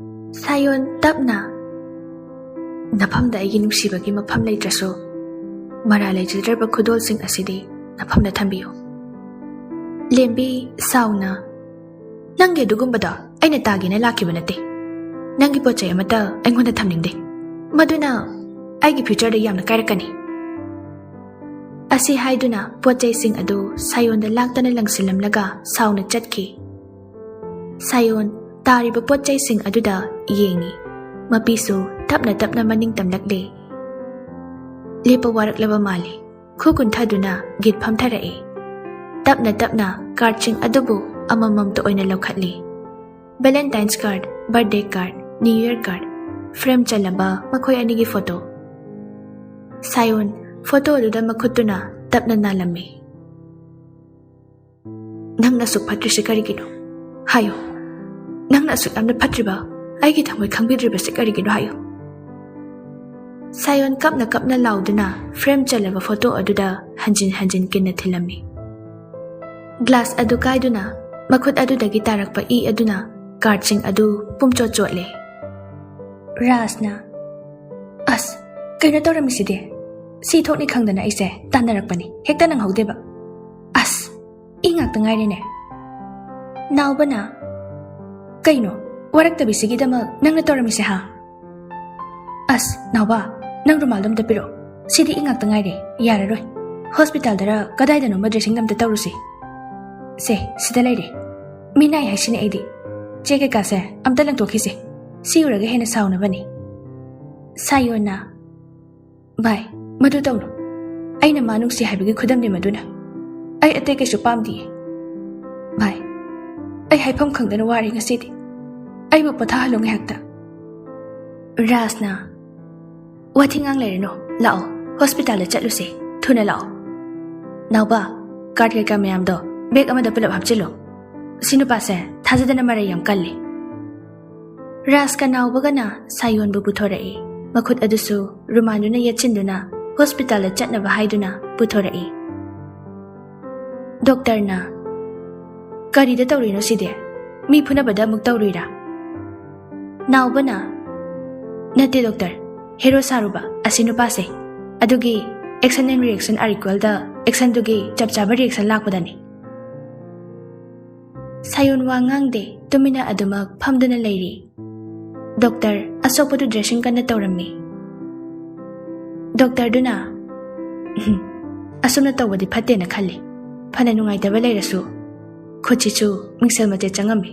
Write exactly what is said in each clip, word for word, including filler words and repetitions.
ꯁꯥꯌꯣꯟ ꯇꯞꯅ, "ꯅꯐꯝꯗ ꯑꯩꯒꯤ ꯅꯨꯡꯁꯤꯕꯒꯤ ꯃꯐꯝ ꯂꯩꯇ꯭ꯔꯁꯨ, ꯃꯔꯥ ꯂꯩꯖꯗ꯭ꯔꯕ ꯈꯨꯗꯣꯜꯁꯤꯡ ꯑꯁꯤꯗꯤ ꯅꯐꯝꯗ ꯊꯝꯕꯤꯌꯨ꯫ ꯂꯦꯝꯕꯤ, ꯁꯥꯎꯅ, ꯅꯪꯒꯤ ꯑꯗꯨꯒꯨꯝꯕꯗꯣ ꯑꯩꯅ ꯇꯥꯒꯦꯅ ꯂꯥꯛꯈꯤꯕ ꯅꯠꯇꯦ꯫ ꯅꯪꯒꯤ ꯄꯣꯠ ꯆꯩ ꯑꯃꯠꯇ ꯑꯩꯉꯣꯟꯗ ꯊꯝꯅꯤꯡꯗꯦ꯫ ꯃꯗꯨꯅ ꯑꯩꯒꯤ ꯐ꯭ꯌꯨꯆꯔꯗ ꯌꯥꯝꯅ ꯀꯥꯏꯔꯛꯀꯅꯤ꯫" ꯑꯁꯤ ꯍꯥꯏꯗꯨꯅ ꯄꯣꯠ ꯆꯩꯁꯤꯡ ꯑꯗꯨ ꯁꯥꯌꯣꯟꯗ ꯂꯥꯛꯇꯅ ꯂꯪꯁꯤꯜꯂꯝꯂꯒ ꯁꯥꯎꯅ ꯆꯠꯈꯤ꯫ ꯁꯥꯌꯣꯟ ꯇꯥꯔꯤꯕ ꯄꯣꯠ ꯆꯩꯁꯤꯡ ꯑꯗꯨꯗ ꯌꯦꯡꯉꯤ꯫ ꯃꯄꯤꯁꯨ ꯇꯞꯅ ꯇꯞꯅ ꯃꯅꯤꯡ ꯇꯝꯂꯛꯂꯦ꯫ ꯂꯦꯞꯄ ꯋꯥꯔꯛꯂꯕ ꯃꯥꯜꯂꯤ꯫ ꯈꯨ ꯀꯨꯟꯊꯗꯨꯅ ꯒꯤꯠ ꯐꯝꯊꯔꯛꯏ꯫ ꯇꯞꯅ ꯇꯞꯅ ꯀꯥꯔꯗꯁꯤꯡ ꯑꯗꯨꯕꯨ ꯑꯃꯃꯝꯇ ꯑꯣꯏꯅ ꯂꯧꯈꯠꯂꯤ꯫ Valentines card, birthday card, new year card, frame ꯆꯜꯂꯕ ꯃꯈꯣꯏ ꯑꯅꯤꯒꯤ ꯐꯣꯇꯣ꯫ ꯁꯥꯌꯣꯟ ꯐꯣꯇꯣ ꯑꯗꯨꯗ ꯃꯈꯨꯠꯇꯨꯅ ꯇꯞꯅ ꯅꯥꯜꯂꯝꯃꯤ꯫ "ꯅꯪꯅ ꯑꯁꯨꯛ ꯐꯠꯇ꯭ꯔꯤꯁꯤ ꯀꯔꯤꯒꯤꯅꯣ? ꯍꯥꯏꯌꯨ꯫ ꯅꯪꯅ ꯑꯁꯨꯛ ꯌꯥꯝꯅ ꯐꯠꯇ꯭ꯔꯤꯕ, ꯑꯩꯒꯤ ꯊꯃꯣꯏ ꯈꯪꯕꯤꯗ꯭ꯔꯤꯕꯁꯤ ꯀꯔꯤꯒꯤꯅꯣ ꯍꯥꯏꯌꯨ꯫" ꯁꯥꯌꯣꯟ ꯀꯞꯅ ꯀꯞꯅ ꯂꯥꯎꯗꯨꯅ ꯐ꯭ꯔꯦꯝ ꯆꯜꯂꯕ ꯐꯣꯇꯣ ꯑꯗꯨꯗ ꯍꯟꯖꯤꯟ ꯍꯟꯖꯤꯟ ꯀꯤꯟꯅ ꯊꯤꯜꯂꯝꯃꯤ꯫ ꯒ꯭ꯂꯥꯁ ꯑꯗꯨ ꯀꯥꯏꯗꯨꯅ ꯃꯈꯨꯠ ꯑꯗꯨꯗꯒꯤ ꯇꯥꯔꯛꯄ ꯏ ꯑꯗꯨꯅ ꯀꯥꯔꯗꯁꯤꯡ ꯑꯗꯨ ꯄꯨꯝꯆꯣꯠ ꯆꯣꯠꯂꯦ꯫ ꯔꯥꯖꯅ, "ꯑꯁ, ꯀꯩꯅꯣ ꯇꯧꯔꯝꯃꯤꯁꯤꯗꯤ? ꯁꯤ ꯊꯣꯛꯅꯤ ꯈꯪꯗꯅ ꯑꯩꯁꯦ ꯇꯥꯟꯅꯔꯛꯄꯅꯤ, ꯍꯦꯛꯇ ꯅꯪꯍꯧꯗꯦꯕ꯫ ꯑꯁ, ꯏ ꯉꯥꯛꯇ ꯉꯥꯏꯔꯦꯅꯦ꯫" ꯅꯥꯎꯕꯅ, "ꯀꯩꯅꯣ, ꯋꯥꯔꯛꯇꯕꯤꯁꯤꯒꯤꯗꯃꯛ ꯅꯪꯅ ꯇꯧꯔꯝꯃꯤꯁꯦ, ꯍꯥ?" "ꯑꯁ, ꯅꯥꯎꯕ, ꯅꯪ ꯔꯨꯃꯥꯜꯗꯣ ꯑꯝꯇ ꯄꯤꯔꯛꯑꯣ꯫ ꯁꯤꯗꯤ ꯏ ꯉꯥꯛꯇ ꯉꯥꯏꯔꯦ, ꯌꯥꯔꯔꯣꯏ꯫ ꯍꯣꯁꯄꯤꯇꯥꯜꯗꯔ ꯀꯗꯥꯏꯗꯅꯣꯃ ꯗ꯭ꯔꯦꯁꯤꯡ ꯑꯝꯇ ꯇꯧꯔꯨꯁꯤ꯫ ꯁꯦ, ꯁꯤꯗ ꯂꯩꯔꯦ꯫ ꯃꯤꯅꯥꯏ ꯍꯥꯏꯁꯤꯅꯦ ꯑꯩꯗꯤ꯫ ꯆꯦ ꯀꯩꯀꯥꯁꯦ ꯑꯝꯇ ꯂꯪꯊꯣꯛꯈꯤꯁꯦ꯫ ꯁꯤ ꯎꯔꯒ ꯍꯦꯟꯅ ꯁꯥꯎꯅꯕꯅꯤ꯫" ꯁꯥꯌꯣꯟꯅ, "ꯚꯥꯏ, ꯃꯗꯨ ꯇꯧꯅꯨ꯫ ꯑꯩꯅ ꯃꯥ ꯅꯨꯡꯁꯤ ꯍꯥꯏꯕꯒꯤ ꯈꯨꯗꯝꯅꯤ ꯃꯗꯨꯅ꯫ ꯑꯩ ꯑꯇꯩ ꯀꯩꯁꯨ ꯄꯥꯝꯗꯤꯌꯦ꯫ ꯚꯥꯏ, ꯑꯩ ꯍꯥꯏꯐꯝ ꯈꯪꯗꯅ ꯋꯥꯔꯦ ꯉꯁꯤꯗꯤ꯫ ꯑꯩꯕꯨ ꯄꯣꯊꯥꯍꯜꯂꯨ ꯉꯥꯏꯍꯥꯛꯇ꯫" ꯔꯥꯖꯅ, "ꯋꯥꯊꯤ ꯉꯥꯡ ꯂꯩꯔꯅꯨ꯫ ꯂꯥꯛꯑꯣ, ꯍꯣꯁꯄꯤꯇꯥꯜꯗ ꯆꯠꯂꯨꯁꯦ꯫ ꯊꯨꯅ ꯂꯥꯛꯑꯣ꯫ ꯅꯥꯎꯕ, ꯀꯥꯔꯗ ꯀꯩꯀꯥ ꯃꯌꯥꯝꯗꯣ ꯕꯦꯒ ꯑꯃꯗ ꯄꯨꯂꯞ ꯍꯥꯞꯆꯤꯜꯂꯨ꯫ ꯁꯤ ꯅꯨꯄꯥꯁꯦ ꯊꯥꯖꯗꯅ ꯃꯔꯩ ꯌꯥꯝ ꯀꯜꯂꯤ꯫" ꯔꯥꯖꯀ ꯅꯥꯎꯕꯒꯅ ꯁꯥꯌꯣꯟꯕꯨ ꯄꯨꯊꯣꯔꯛꯏ꯫ ꯃꯈꯨꯠ ꯑꯗꯨꯁꯨ ꯔꯨꯃꯥꯟꯗꯨꯅ ꯌꯦꯠꯁꯤꯟꯗꯨꯅ ꯍꯣꯁꯄꯤꯇꯥꯜꯗ ꯆꯠꯅꯕ ꯍꯥꯏꯗꯨꯅ ꯄꯨꯊꯣꯔꯛꯏ꯫ ꯗꯣꯛꯇꯔꯅ, "ꯀꯔꯤꯗ ꯇꯧꯔꯤꯅꯣ ꯁꯤꯗꯤ? ꯃꯤ ꯐꯨꯅꯕꯗ ꯑꯃꯨꯛ ꯇꯧꯔꯨꯏꯔꯥ?" ꯅꯥꯎꯕꯅ, "ꯅꯠꯇꯦ ꯗꯣꯛꯇꯔ, ꯍꯦꯔꯣ ꯁꯥꯔꯨꯕ ꯑꯁꯤ ꯅꯨꯄꯥꯁꯦ꯫ ꯑꯗꯨꯒꯤ action and reaction are equal ꯗ actionꯗꯨꯒꯤ ꯆꯞ ꯆꯥꯕ reaction ꯂꯥꯛꯄꯗꯅꯤ꯫" ꯁꯥꯌꯣꯟ ꯋꯥ ꯉꯥꯡꯗꯦ, ꯇꯨꯃꯤꯟꯅ ꯑꯗꯨꯃꯛ ꯐꯝꯗꯨꯅ ꯂꯩꯔꯤ꯫ ꯗꯣꯛꯇꯔ ꯑꯁꯣꯛꯄꯗꯨ dressing ꯀꯟꯅ ꯇꯧꯔꯝꯃꯤ꯫ ꯗꯣꯛꯇꯔꯗꯨꯅ, "ꯑꯁꯨꯝꯅ ꯇꯧꯕꯗꯤ ꯐꯠꯇꯦꯅ ꯈꯜꯂꯤ꯫ ꯐꯅ ꯅꯨꯡꯉꯥꯏꯇꯕ ꯂꯩꯔꯁꯨ ꯈꯨꯠꯁꯤꯁꯨ ꯃꯤꯡꯁꯦꯜ ꯃꯆꯦꯠ ꯆꯪꯉꯝꯃꯤ꯫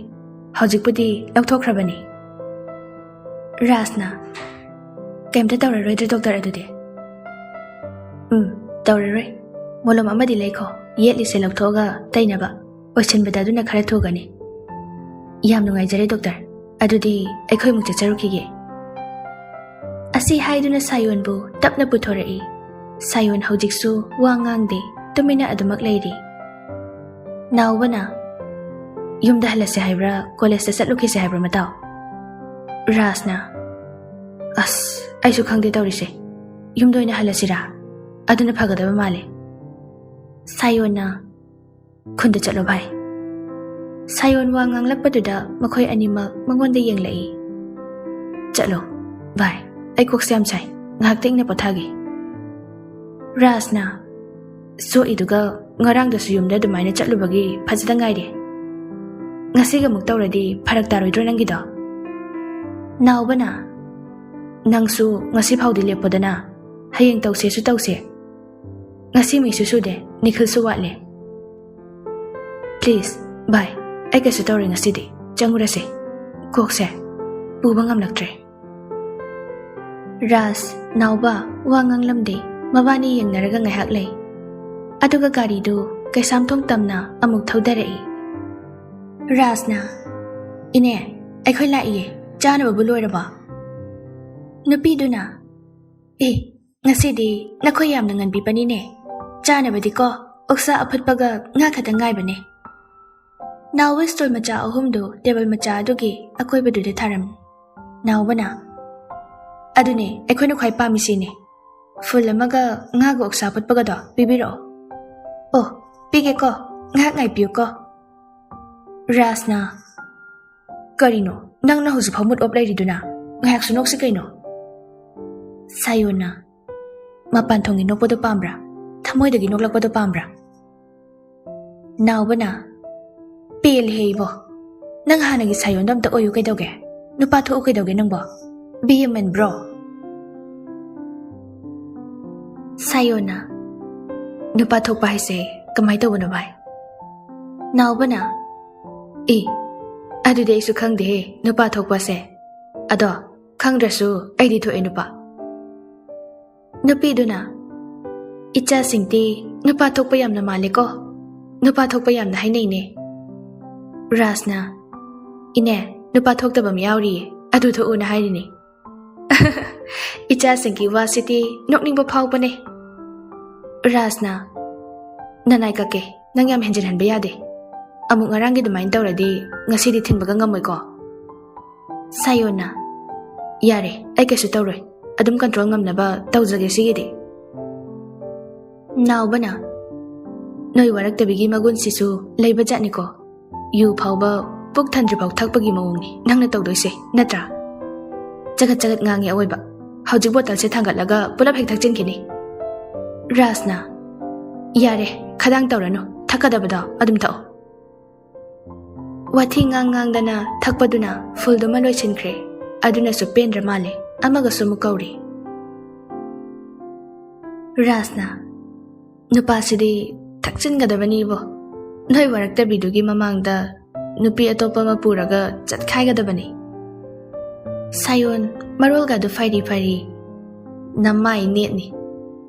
ꯍꯧꯖꯤꯛꯄꯨꯗꯤ ꯂꯧꯊꯣꯛꯈ꯭ꯔꯕꯅꯤ꯫" ꯔꯥꯖꯅ, "ꯀꯩꯝꯇ ꯇꯧꯔꯔꯣꯏꯗ꯭ꯔꯥ ꯗꯣꯛꯇꯔ ꯑꯗꯨꯗꯤ?" "ꯎꯝ, ꯇꯧꯔꯔꯣꯏ꯫ ꯃꯣꯂꯣꯝ ꯑꯃꯗꯤ ꯂꯩꯈꯣ, ꯌꯦꯠꯂꯤꯁꯦ ꯂꯧꯊꯣꯛꯑꯒ ꯇꯩꯅꯕ꯫ ꯑꯣꯏꯁꯤꯟꯕꯗ ꯑꯗꯨꯅ ꯈꯔ ꯊꯨꯒꯅꯤ꯫" "ꯌꯥꯝ ꯅꯨꯡꯉꯥꯏꯖꯔꯦ ꯗꯣꯛꯇꯔ꯫ ꯑꯗꯨꯗꯤ ꯑꯩꯈꯣꯏ ꯑꯃꯨꯛ ꯆꯠꯆꯔꯨꯈꯤꯒꯦ꯫" ꯑꯁꯤ ꯍꯥꯏꯗꯨꯅ ꯁꯥꯌꯣꯟꯕꯨ ꯇꯞꯅ ꯄꯨꯊꯣꯔꯛꯏ꯫ ꯁꯥꯌꯣꯟ ꯍꯧꯖꯤꯛꯁꯨ ꯋꯥ ꯉꯥꯡꯗꯦ, ꯇꯨꯃꯤꯟꯅ ꯑꯗꯨꯃꯛ ꯂꯩꯔꯤ꯫ ꯅꯥꯎꯕꯅ, "ꯌꯨꯝꯗ ꯍꯜꯂꯁꯦ ꯍꯥꯏꯕ꯭ꯔꯥ, ꯀꯣꯂꯦꯖꯇ ꯆꯠꯂꯨꯈꯤꯁꯦ ꯍꯥꯏꯕ꯭ꯔꯥ ꯃꯇꯥꯎ?" ꯔꯥꯖꯅ, "ꯑꯁ, ꯑꯩꯁꯨ ꯈꯪꯗꯦ ꯇꯧꯔꯤꯁꯦ꯫ ꯌꯨꯝꯗ ꯑꯣꯏꯅ ꯍꯜꯂꯁꯤꯔꯥ? ꯑꯗꯨꯅ ꯐꯒꯗꯕ ꯃꯥꯜꯂꯦ꯫" ꯁꯥꯌꯣꯟꯅ, "ꯈꯨꯟꯗ ꯆꯠꯂꯣ ꯚꯥꯏ꯫" ꯁꯥꯌꯣꯟ ꯋꯥ ꯉꯥꯡꯂꯛꯄꯗꯨꯗ ꯃꯈꯣꯏ ꯑꯅꯤꯃꯛ ꯃꯉꯣꯟꯗ ꯌꯦꯡꯂꯛꯏ꯫ "ꯆꯠꯂꯣ ꯚꯥꯏ, ꯑꯩ ꯀꯣꯛꯁꯦ ꯌꯥꯝ ꯁꯥꯏ, ꯉꯥꯏꯍꯥꯛꯇ ꯏꯪꯅ ꯄꯣꯊꯥꯒꯦ꯫" ꯔꯥꯖꯅ, "ꯁꯣꯛꯏꯗꯨꯒ ꯉꯔꯥꯡꯗꯁꯨ ꯌꯨꯝꯗ ꯑꯗꯨꯃꯥꯏꯅ ꯆꯠꯂꯨꯕꯒꯤ ꯐꯖꯗ ꯉꯥꯏꯔꯦ꯫ ꯉꯁꯤꯒ ꯑꯃꯨꯛ ꯇꯧꯔꯗꯤ ꯐꯔꯛ ꯇꯥꯔꯣꯏꯗ꯭ꯔꯣ ꯅꯪꯒꯤꯗꯣ?" ꯅꯥꯎꯕꯅ, "ꯅꯪꯁꯨ ꯉꯁꯤ ꯐꯥꯎꯗꯤ ꯂꯦꯞꯄꯣꯗꯅ, ꯍꯌꯦꯡ ꯇꯧꯁꯦꯁꯨ ꯇꯧꯁꯦ꯫ ꯉꯁꯤ ꯃꯤꯁꯨ ꯁꯨꯗꯦ, ꯅꯤꯈꯤꯜꯁꯨ ꯋꯥꯠꯂꯦ꯫ Please ꯚꯥꯏ, ꯑꯩ ꯀꯩꯁꯨ ꯇꯧꯔꯣꯏ ꯉꯁꯤꯗꯤ꯫ ꯆꯪꯉꯨꯔꯁꯦ꯫ ꯀꯣꯛꯁꯦ ꯄꯨꯕ ꯉꯝꯂꯛꯇ꯭ꯔꯦ꯫" ꯔꯥꯖ, ꯅꯥꯎꯕ ꯋꯥ ꯉꯥꯡꯂꯝꯗꯦ꯫ ꯃꯕꯥꯅꯤ ꯌꯦꯡꯅꯔꯒ ꯉꯥꯏꯍꯥꯛ ꯂꯩ꯫ ꯑꯗꯨꯒ ꯒꯥꯔꯤꯗꯨ ꯀꯩꯁꯥꯝꯊꯣꯡ ꯇꯝꯅ ꯑꯃꯨꯛ ꯊꯧꯗꯔꯛꯏ꯫ ꯔꯥꯖꯅ, "ꯏꯅꯦ, ꯑꯩꯈꯣꯏ ꯂꯥꯛꯏꯌꯦ, ꯆꯥꯅꯕꯕꯨ ꯂꯣꯏꯔꯕꯣ?" ꯅꯨꯄꯤꯗꯨꯅ, "ꯑꯦ, ꯉꯁꯤꯗꯤ ꯅꯈꯣꯏ ꯌꯥꯝꯅ ꯉꯟꯕꯤꯕꯅꯤꯅꯦ꯫ ꯆꯥꯅꯕꯗꯤꯀꯣ, ꯑꯣꯛꯁꯥ ꯑꯐꯨꯠꯄꯒ ꯉꯥ ꯈꯛꯇ ꯉꯥꯏꯕꯅꯦ꯫" ꯅꯥꯎꯕ stall ꯃꯆꯥ ꯑꯍꯨꯝꯗꯨ table ꯃꯆꯥ ꯑꯗꯨꯒꯤ ꯑꯀꯣꯏꯕꯗꯨꯗ ꯊꯥꯔꯝꯃꯤ꯫ ꯅꯥꯎꯕꯅ, "ꯑꯗꯨꯅꯦ ꯑꯩꯈꯣꯏꯅ ꯈ꯭ꯋꯥꯏ ꯄꯥꯝꯃꯤꯁꯤꯅꯦ꯫ Full ꯑꯃꯒ ꯉꯥꯒ ꯑꯣꯛꯁꯥ ꯑꯐꯨꯠꯄꯒꯗꯣ ꯄꯤꯕꯤꯔꯛꯑꯣ꯫" "ꯑꯣ, ꯄꯤꯒꯦꯀꯣ, ꯉꯥꯏꯍꯥꯛ ꯉꯥꯏꯕꯤꯌꯨꯀꯣ꯫" ꯔꯥꯖꯅ, "ꯀꯔꯤꯅꯣ, ꯅꯪꯅ ꯍꯧꯖꯤꯛꯐꯥꯎ mood off ꯂꯩꯔꯤꯗꯨꯅ? ꯉꯥꯏꯍꯥꯛꯁꯨ ꯅꯣꯛꯁꯤ ꯀꯩꯅꯣ꯫ ꯁꯥꯌꯣꯟꯅ, ꯃꯄꯥꯟ ꯊꯣꯡꯒꯤ ꯅꯣꯛꯄꯗꯣ ꯄꯥꯝꯕ꯭ꯔꯥ? ꯊꯃꯣꯏꯗꯒꯤ ꯅꯣꯛꯂꯛꯄꯗꯣ ꯄꯥꯝꯕ꯭ꯔꯥ? ꯅꯥꯎꯕꯅ, ꯄꯦꯜꯂꯦꯍꯦ ꯏꯕꯣ꯫ ꯅꯪ ꯍꯥꯟꯅꯒꯤ ꯁꯥꯌꯣꯟꯗꯣ ꯑꯝꯇ ꯑꯣꯏꯌꯨ ꯀꯩꯗꯧꯒꯦ? ꯅꯨꯄꯥ ꯊꯣꯛꯎ ꯀꯩꯗꯧꯒꯦ ꯅꯪꯕꯣ? Be a man, bro꯫ ꯁꯥꯌꯣꯟꯅ, ꯅꯨꯄꯥ ꯊꯣꯛꯄ ꯍꯥꯏꯁꯦ ꯀꯃꯥꯏ ꯇꯧꯕꯅꯣ ꯚꯥꯏ? ꯅꯥꯎꯕꯅ, ꯑꯦ, ꯑꯗꯨꯗꯤ ꯑꯩꯁꯨ ꯈꯪꯗꯦꯍꯦ ꯅꯨꯄꯥ ꯊꯣꯛꯄꯁꯦ꯫ ꯑꯗꯣ ꯈꯪꯗ꯭ꯔꯁꯨ ꯑꯩꯗꯤ ꯊꯣꯛꯑꯦ ꯅꯨꯄꯥ꯫ ꯅꯨꯄꯤꯗꯨꯅ, ꯏꯆꯥꯁꯤꯡꯗꯤ ꯅꯨꯄꯥ ꯊꯣꯛꯄ ꯌꯥꯝꯅ ꯃꯥꯜꯂꯦꯀꯣ, ꯅꯨꯄꯥ ꯊꯣꯛꯄ ꯌꯥꯝꯅ ꯍꯥꯏꯅꯩꯅꯦ꯫ ꯔꯥꯖꯅ, ꯏꯅꯦ, ꯅꯨꯄꯥ ꯊꯣꯛꯇꯕ ꯑꯃ ꯌꯥꯎꯔꯤꯌꯦ, ꯑꯗꯨ ꯊꯣꯛꯎꯅ ꯍꯥꯏꯔꯤꯅꯦ꯫ ꯏꯆꯥꯁꯤꯡꯒꯤ ꯋꯥꯁꯤꯗꯤ ꯅꯣꯛꯅꯤꯡꯕ ꯐꯥꯎꯕꯅꯦ꯫ ꯔꯥꯖꯅ, ꯅꯅꯥꯏ ꯀꯛꯀꯦ, ꯅꯪ ꯌꯥꯝ ꯍꯦꯟꯖꯤꯟꯍꯟꯕ ꯌꯥꯗꯦ꯫ ꯑꯃꯨꯛ ꯉꯔꯥꯡꯒꯤ ꯑꯗꯨꯃꯥꯏꯅ ꯇꯧꯔꯗꯤ ꯉꯁꯤꯗꯤ ꯊꯤꯟꯕꯒ ꯉꯝꯃꯣꯏꯀꯣ꯫ ꯁꯥꯌꯣꯟꯅ, ꯌꯥꯔꯦ, ꯑꯩ ꯀꯩꯁꯨ ꯇꯧꯔꯣꯏ, ꯑꯗꯨꯝ control ꯉꯝꯅꯕ ꯇꯧꯖꯒꯦ ꯁꯤꯒꯤꯗꯤ꯫ ꯅꯥꯎꯕꯅ, ꯅꯣꯏ ꯋꯥꯔꯛꯇꯕꯤꯒꯤ ꯃꯒꯨꯟꯁꯤꯁꯨ ꯂꯩꯕ ꯖꯥꯠꯅꯤꯀꯣ꯫ ꯌꯨ ꯐꯥꯎꯕ ꯄꯨꯛ ꯊꯟꯗ꯭ꯔꯤꯐꯥꯎ ꯊꯛꯄꯒꯤ ꯃꯑꯣꯡꯅꯤ ꯅꯪꯅ ꯇꯧꯗꯣꯏꯁꯦ, ꯅꯠꯇ꯭ꯔꯥ? ꯆꯒꯠ ꯆꯒꯠ ꯉꯥꯡꯉꯤ ꯑꯑꯣꯏꯕ꯫ ꯍꯧꯖꯤꯛ ꯕꯣꯇꯜꯁꯦ ꯊꯥꯡꯒꯠꯂꯒ ꯄꯨꯂꯞ ꯍꯦꯛ ꯊꯛꯆꯤꯟꯈꯤꯅꯤ꯫ ꯔꯥꯖꯅ, ꯌꯥꯔꯦ, ꯈꯗꯥꯡ ꯇꯧꯔꯅꯨ, ꯊꯛꯀꯗꯕꯗꯣ ꯑꯗꯨꯝ ꯊꯛꯑꯣ꯫ ꯋꯥꯊꯤ ꯉꯥꯡ ꯉꯥꯡꯗꯅ ꯊꯛꯄꯗꯨꯅ ꯐꯨꯜꯗꯨꯃ ꯂꯣꯏꯁꯤꯟꯈ꯭ꯔꯦ꯫ ꯑꯗꯨꯅꯁꯨ ꯄꯦꯟꯗ꯭ꯔ ꯃꯥꯜꯂꯦ, ꯑꯃꯒꯁꯨ ꯑꯃꯨꯛ ꯀꯧꯔꯤ꯫ ꯔꯥꯖꯅ, ꯅꯨꯄꯥꯁꯤꯗꯤ ꯊꯛꯆꯤꯟꯒꯗꯕꯅꯤꯕꯣ꯫ ꯅꯣꯏ ꯋꯥꯔꯛꯇꯕꯤꯗꯨꯒꯤ ꯃꯃꯥꯡꯗ ꯅꯨꯄꯤ ꯑꯇꯣꯞꯄ ꯑꯃ ꯄꯨꯔꯒ ꯆꯠꯈꯥꯏꯒꯗꯕꯅꯤ꯫ ꯁꯥꯌꯣꯟ, ꯃꯔꯣꯜꯒꯗꯨ ꯐꯩꯔꯤ ꯐꯩꯔꯤ ꯅꯃꯥꯏ ꯅꯦꯠꯅꯤ꯫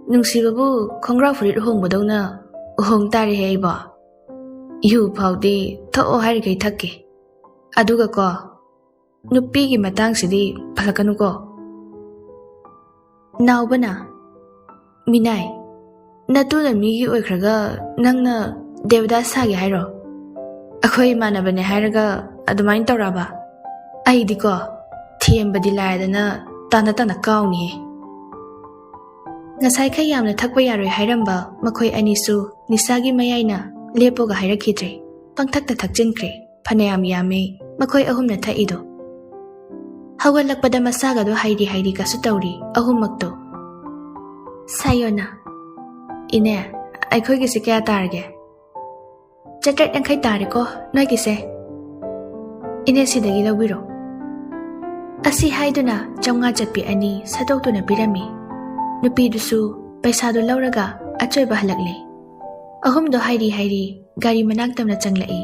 ꯅꯨꯡꯁꯤꯕꯕꯨ ꯈꯣꯡꯒ꯭ꯔꯥꯎ ꯐꯨꯔꯤꯠ ꯍꯣꯡꯕꯗꯧꯅ ꯍꯣꯡ ꯇꯥꯔꯦꯍꯦ ꯑꯩꯕꯣ꯫ ꯌꯨ ꯐꯥꯎꯗꯤ ꯊꯛꯑꯣ ꯍꯥꯏꯔꯤꯈꯩ ꯊꯛꯀꯦ꯫ ꯑꯗꯨꯒꯀꯣ, ꯅꯨꯄꯤꯒꯤ ꯃꯇꯥꯡꯁꯤꯗꯤ ꯄꯜꯂꯛꯀꯅꯨꯀꯣ꯫ ꯅꯥꯎꯕꯅ, ꯃꯤꯅꯥꯏ, ꯅꯇꯨꯅ ꯃꯤꯒꯤ ꯑꯣꯏꯈ꯭ꯔꯒ ꯅꯪꯅ ꯗꯦꯕꯗꯥꯁ ꯁꯥꯒꯦ ꯍꯥꯏꯔꯣ? ꯑꯩꯈꯣꯏ ꯏꯃꯥꯟꯅꯕꯅꯦ ꯍꯥꯏꯔꯒ ꯑꯗꯨꯃꯥꯏꯅ ꯇꯧꯔꯛꯑꯕ? ꯑꯩꯗꯤꯀꯣ, ꯊꯦꯝꯕꯗꯤ ꯂꯥꯏꯗꯅ ꯇꯥꯅ ꯇꯥꯅ ꯀꯥꯎꯅꯤꯍꯦ꯫ ꯉꯁꯥꯏꯈꯩ ꯌꯥꯝꯅ ꯊꯛꯄ ꯌꯥꯔꯣꯏ ꯍꯥꯏꯔꯝꯕ ꯃꯈꯣꯏ ꯑꯅꯤꯁꯨ ꯅꯤꯁꯥꯒꯤ ꯃꯌꯥꯏꯅ ꯂꯦꯞꯄꯣꯒ ꯍꯥꯏꯔꯛꯈꯤꯗ꯭ꯔꯦ꯫ ꯄꯪꯊꯛꯇ ꯊꯛꯆꯤꯟꯈ꯭ꯔꯦ꯫ ꯐꯅꯌꯥꯝ ꯌꯥꯝꯃꯦ ꯃꯈꯣꯏ ꯑꯍꯨꯝꯅ ꯊꯛꯏꯗꯣ꯫ ꯍꯧꯒꯠꯂꯛꯄꯗ ꯃꯁꯥꯒꯗꯣ ꯍꯥꯏꯔꯤ ꯍꯥꯏꯔꯤꯒꯁꯨ ꯇꯧꯔꯤ ꯑꯍꯨꯝꯃꯛꯇꯣ꯫ ꯁꯥꯌꯣꯅ, "ꯏꯅꯦ, ꯑꯩꯈꯣꯏꯒꯤꯁꯦ ꯀꯌꯥ ꯇꯥꯔꯒꯦ?" "ꯆꯥꯇ꯭ꯔꯦꯠ ꯌꯥꯡꯈꯩ ꯇꯥꯔꯦꯀꯣ ꯅꯣꯏꯒꯤꯁꯦ꯫ ꯏꯅꯦ, ꯁꯤꯗꯒꯤ ꯂꯧꯕꯤꯔꯣ"꯫ ꯑꯁꯤ ꯍꯥꯏꯗꯨꯅ ꯆꯥꯝꯃꯉꯥ ꯆꯠꯄꯤ ꯑꯅꯤ ꯁꯠꯇꯣꯛꯇꯨꯅ ꯄꯤꯔꯝꯃꯤ꯫ ꯅꯨꯄꯤꯗꯨꯁꯨ ꯄꯩꯁꯥꯗꯨ ꯂꯧꯔꯒ ꯑꯆꯣꯏꯕ ꯍꯜꯂꯛꯂꯦ꯫ ꯑꯍꯨꯝꯗꯣ ꯍꯥꯏꯔꯤ ꯍꯥꯏꯔꯤ ꯒꯥꯔꯤ ꯃꯅꯥꯛ ꯇꯝꯅ ꯆꯪꯂꯛꯏ꯫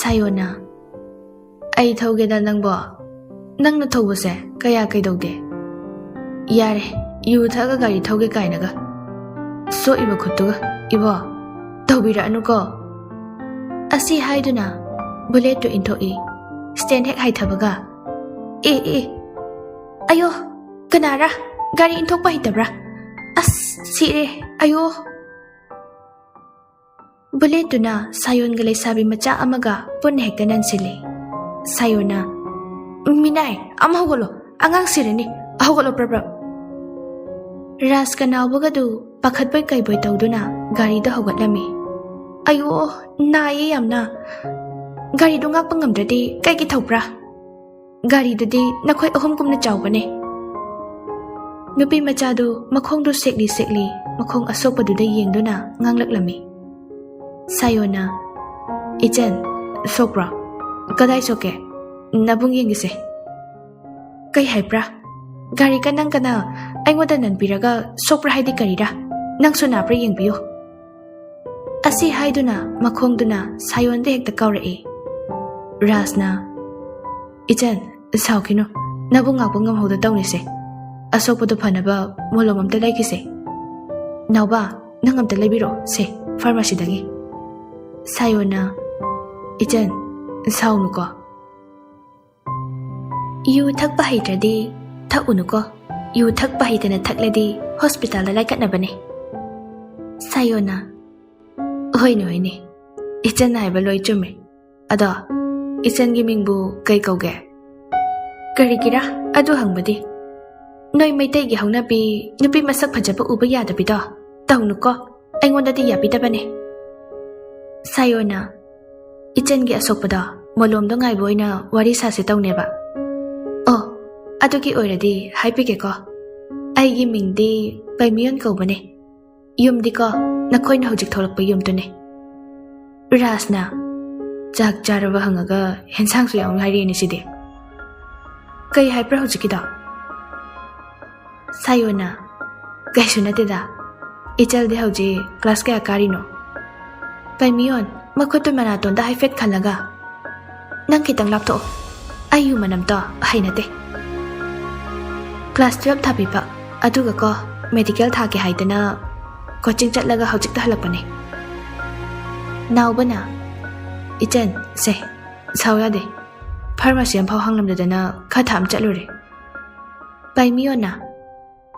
ꯁꯥꯌꯣꯅ, "ꯑꯩ ꯊꯧꯒꯦꯗ ꯅꯪꯕꯣ꯫ ꯅꯪꯅ ꯊꯧꯕꯁꯦ ꯀꯌꯥ ꯀꯩꯗꯧꯗꯦ꯫ ꯌꯥꯔꯦ, ꯌꯨ ꯊꯛꯑꯒ ꯒꯥꯔꯤ ꯊꯧꯒꯦ ꯀꯥꯏꯅꯒ꯫ ꯁꯣꯛꯏꯕ ꯈꯨꯠꯇꯨꯒ, ꯏꯕꯣ, ꯇꯧꯕꯤꯔꯛꯑꯅꯨꯀꯣ"꯫ ꯑꯁꯤ ꯍꯥꯏꯗꯨꯅ ꯕꯨꯂꯦꯠꯇꯨ ꯏꯟꯊꯣꯛꯏ꯫ ꯁ꯭ꯇꯦꯟ ꯍꯦꯛ ꯍꯥꯏꯊꯕꯒ, "ꯑꯦ, ꯑꯦ, ꯑꯌꯣ, ꯀꯅꯥꯔ? ꯒꯥꯔꯤ ꯏꯟꯊꯣꯛꯄ ꯍꯩꯇꯕ꯭ꯔꯥ? ꯑꯁ, ꯁꯤꯔꯦ, ꯑꯌꯣ"꯫ ꯕꯨꯂꯦꯠꯇꯨꯅ ꯁꯥꯌꯣꯟꯒ ꯂꯩꯁꯥꯕꯤ ꯃꯆꯥ ꯑꯃꯒ ꯄꯨꯟꯅ ꯍꯦꯛꯇ ꯅꯟꯁꯤꯜꯂꯤ꯫ ꯁꯥꯌꯣꯟꯅ, "ꯃꯤꯅꯥꯏ, ꯑꯃ ꯍꯧꯒꯠꯂꯣ, ꯑꯉꯥꯡ ꯁꯤꯔꯅꯤ, ꯍꯧꯒꯠꯂꯣ ꯄ꯭ꯔꯞ ꯄ꯭ꯔꯞ"꯫ ꯔꯥꯖꯀ ꯅꯥꯎꯕꯒꯗꯨ ꯄꯥꯈꯠꯄꯣꯏ ꯀꯩꯕꯣꯏ ꯇꯧꯗꯨꯅ ꯒꯥꯔꯤꯗ ꯍꯧꯒꯠꯂꯝꯃꯤ꯫ "ꯑꯌꯣ, ꯅꯥꯏꯌꯦ ꯌꯥꯝꯅ꯫ ꯒꯥꯔꯤꯗꯣ ꯉꯥꯛꯄ ꯉꯝꯗ꯭ꯔꯗꯤ ꯀꯩꯒꯤ ꯊꯧꯕ꯭ꯔꯥ? ꯒꯥꯔꯤꯗꯨꯗꯤ ꯅꯈꯣꯏ ꯑꯍꯨꯝꯒꯨꯝꯅ ꯆꯥꯎꯕꯅꯦ"꯫ ꯅꯨꯄꯤ ꯃꯆꯥꯗꯨ ꯃꯈꯣꯡꯗꯨ ꯁꯦꯛꯂꯤ ꯁꯦꯛꯂꯤ ꯃꯈꯣꯡ ꯑꯁꯣꯛꯄꯗꯨꯗ ꯌꯦꯡꯗꯨꯅ ꯉꯥꯡꯂꯛꯂꯝꯃꯤ꯫ ꯁꯥꯌꯣꯅ, "ꯏꯆꯟ, ꯁꯣꯛꯄ꯭ꯔꯣ? ꯀꯗꯥꯏ ꯁꯣꯛꯀꯦ? ꯅꯕꯨꯡ ꯌꯦꯡꯒꯦꯁꯦ"꯫ "ꯀꯩ ꯍꯥꯏꯕ꯭ꯔꯥ? ꯒꯥꯔꯤ ꯀꯅꯪ ꯀꯅ ꯑꯩꯉꯣꯟꯗ ꯅꯟꯕꯤꯔꯒ ꯁꯣꯛꯄ꯭ꯔꯥ ꯍꯥꯏꯗꯤ ꯀꯔꯤꯔꯥ? ꯅꯪꯁꯨ ꯅꯥꯕ꯭ꯔꯥ ꯌꯦꯡꯕꯤꯌꯨ"꯫ ꯑꯁꯤ ꯍꯥꯏꯗꯨꯅ ꯃꯈꯣꯡꯗꯨꯅ ꯁꯥꯌꯣꯟꯗ ꯍꯦꯛꯇ ꯀꯥꯎꯔꯛꯏ꯫ ꯔꯥꯖꯅ, "ꯏꯆꯟ, ꯁꯥꯎꯈꯤꯅꯨ, ꯅꯕꯨꯡ ꯉꯥꯛꯄ ꯉꯝꯍꯧꯗ ꯇꯧꯔꯤꯁꯦ꯫ ꯑꯁꯣꯛꯄꯗꯨ ꯐꯅꯕ ꯃꯣꯂꯣꯝ ꯑꯝꯇ ꯂꯩꯈꯤꯁꯦ꯫ ꯅꯥꯎꯕ, ꯅꯪ ꯑꯝꯇ ꯂꯩꯕꯤꯔꯛꯑꯣ ꯁꯦ, ꯐꯥꯔꯃꯥꯁꯤꯗꯒꯤ"꯫ ꯁꯥꯌꯣꯟꯅ, "ꯏꯆꯟ, ꯁꯥꯎꯅꯨꯀꯣ꯫ ꯌꯨ ꯊꯛꯄ ꯍꯩꯇ꯭ꯔꯗꯤ ꯊꯛꯎꯅꯨꯀꯣ꯫ ꯌꯨ ꯊꯛꯄ ꯍꯩꯇꯅ ꯊꯛꯂꯗꯤ ꯍꯣꯁꯄꯤꯇꯥꯜꯗ ꯂꯥꯏꯀꯠꯅꯕꯅꯦ"꯫ ꯁꯥꯌꯣꯅ, "ꯍꯣꯏꯅꯦ, ꯍꯣꯏꯅꯦ, ꯏꯆꯟ ꯍꯥꯏꯕ ꯂꯣꯏ ꯆꯨꯝꯃꯦ꯫ ꯑꯗꯣ ꯏꯆꯟꯒꯤ ꯃꯤꯡꯕꯨ ꯀꯩ ꯀꯧꯒꯦ?" "ꯀꯔꯤꯒꯤꯔꯥ ꯑꯗꯨ ꯍꯪꯕꯗꯤ? ꯅꯣꯏ ꯃꯩꯇꯩꯒꯤ ꯍꯧꯅꯕꯤ ꯅꯨꯄꯤ ꯃꯁꯛ ꯐꯖꯕ ꯎꯕ ꯌꯥꯗꯕꯤꯗꯣ ꯇꯧꯅꯨꯀꯣ, ꯑꯩꯉꯣꯟꯗꯗꯤ ꯌꯥꯕꯤꯗꯕꯅꯦ"꯫ ꯁꯥꯌꯣꯅ, "ꯏꯆꯟꯒꯤ ꯑꯁꯣꯛꯄꯗꯣ ꯃꯣꯂꯣꯝꯗꯣ ꯉꯥꯏꯕ ꯑꯣꯏꯅ ꯋꯥꯔꯤ ꯁꯥꯁꯦ ꯇꯧꯅꯦꯕ"꯫ ꯑꯗꯨꯒꯤ ꯑꯣꯏꯔꯗꯤ ꯍꯥꯏꯕꯤꯒꯦꯀꯣ, ꯑꯩꯒꯤ ꯃꯤꯡꯗꯤ ꯄꯩꯃꯤꯌꯣꯟ ꯀꯧꯕꯅꯦ꯫ ꯌꯨꯝꯗꯤꯀꯣ, ꯅꯈꯣꯏꯅ ꯍꯧꯖꯤꯛ ꯊꯣꯛꯂꯛꯄ ꯌꯨꯝꯗꯨꯅꯦ꯫ ꯔꯥꯖꯅ ꯆꯥꯛ ꯆꯥꯔꯕ ꯍꯪꯉꯒ ꯍꯦꯟꯁꯥꯡꯁꯨ ꯌꯥꯎꯅ ꯍꯥꯏꯔꯛꯏꯅꯦ ꯁꯤꯗꯤ꯫ ꯀꯩ ꯍꯥꯏꯕ꯭ꯔꯥ ꯍꯧꯖꯤꯛꯀꯤꯗꯣ? ꯁꯥꯌꯣꯟꯅ, ꯀꯩꯁꯨ ꯅꯠꯇꯦꯗ, ꯏꯆꯜꯗꯤ ꯍꯧꯖꯤꯛ ꯀ꯭ꯂꯥꯁ ꯀꯌꯥ ꯀꯥꯔꯤꯅꯣ? ꯄꯩꯃꯤꯌꯣꯟ ꯃꯈꯨꯠꯇꯨ ꯃꯅꯥꯇꯣꯟꯗ ꯍꯥꯏꯐꯦꯠ ꯈꯜꯂꯒ, ꯅꯪ ꯈꯤꯇꯪ ꯂꯥꯞꯊꯣꯛꯑꯣ, ꯑꯩ ꯌꯨ ꯃꯅꯝꯗꯣ ꯍꯩꯅꯗꯦ꯫ ꯀ꯭ꯂꯥꯁ ꯇꯨꯌꯦꯜꯞ ꯊꯥꯕꯤꯕ, ꯑꯗꯨꯒ ꯀꯣ, ꯃꯦꯗꯤꯀꯦꯜ ꯊꯥꯒꯦ ꯍꯥꯏꯗꯅ ꯀꯣꯆꯤꯡ ꯆꯠꯂꯒ ꯍꯧꯖꯤꯛꯇ ꯍꯜꯂꯛꯄꯅꯦ꯫ ꯅꯥꯎꯕꯅ, ꯏꯆꯟ, ꯁꯦ, ꯁꯥꯎ ꯌꯥꯗꯦ, ꯐꯥꯔꯃꯥꯁꯤ ꯑꯃꯐꯥꯎ ꯍꯪꯂꯝꯗꯗꯅ ꯈꯔ ꯊꯥꯝ ꯆꯠꯂꯨꯔꯦ꯫ ꯄꯩꯃꯤꯌꯣꯟꯅ,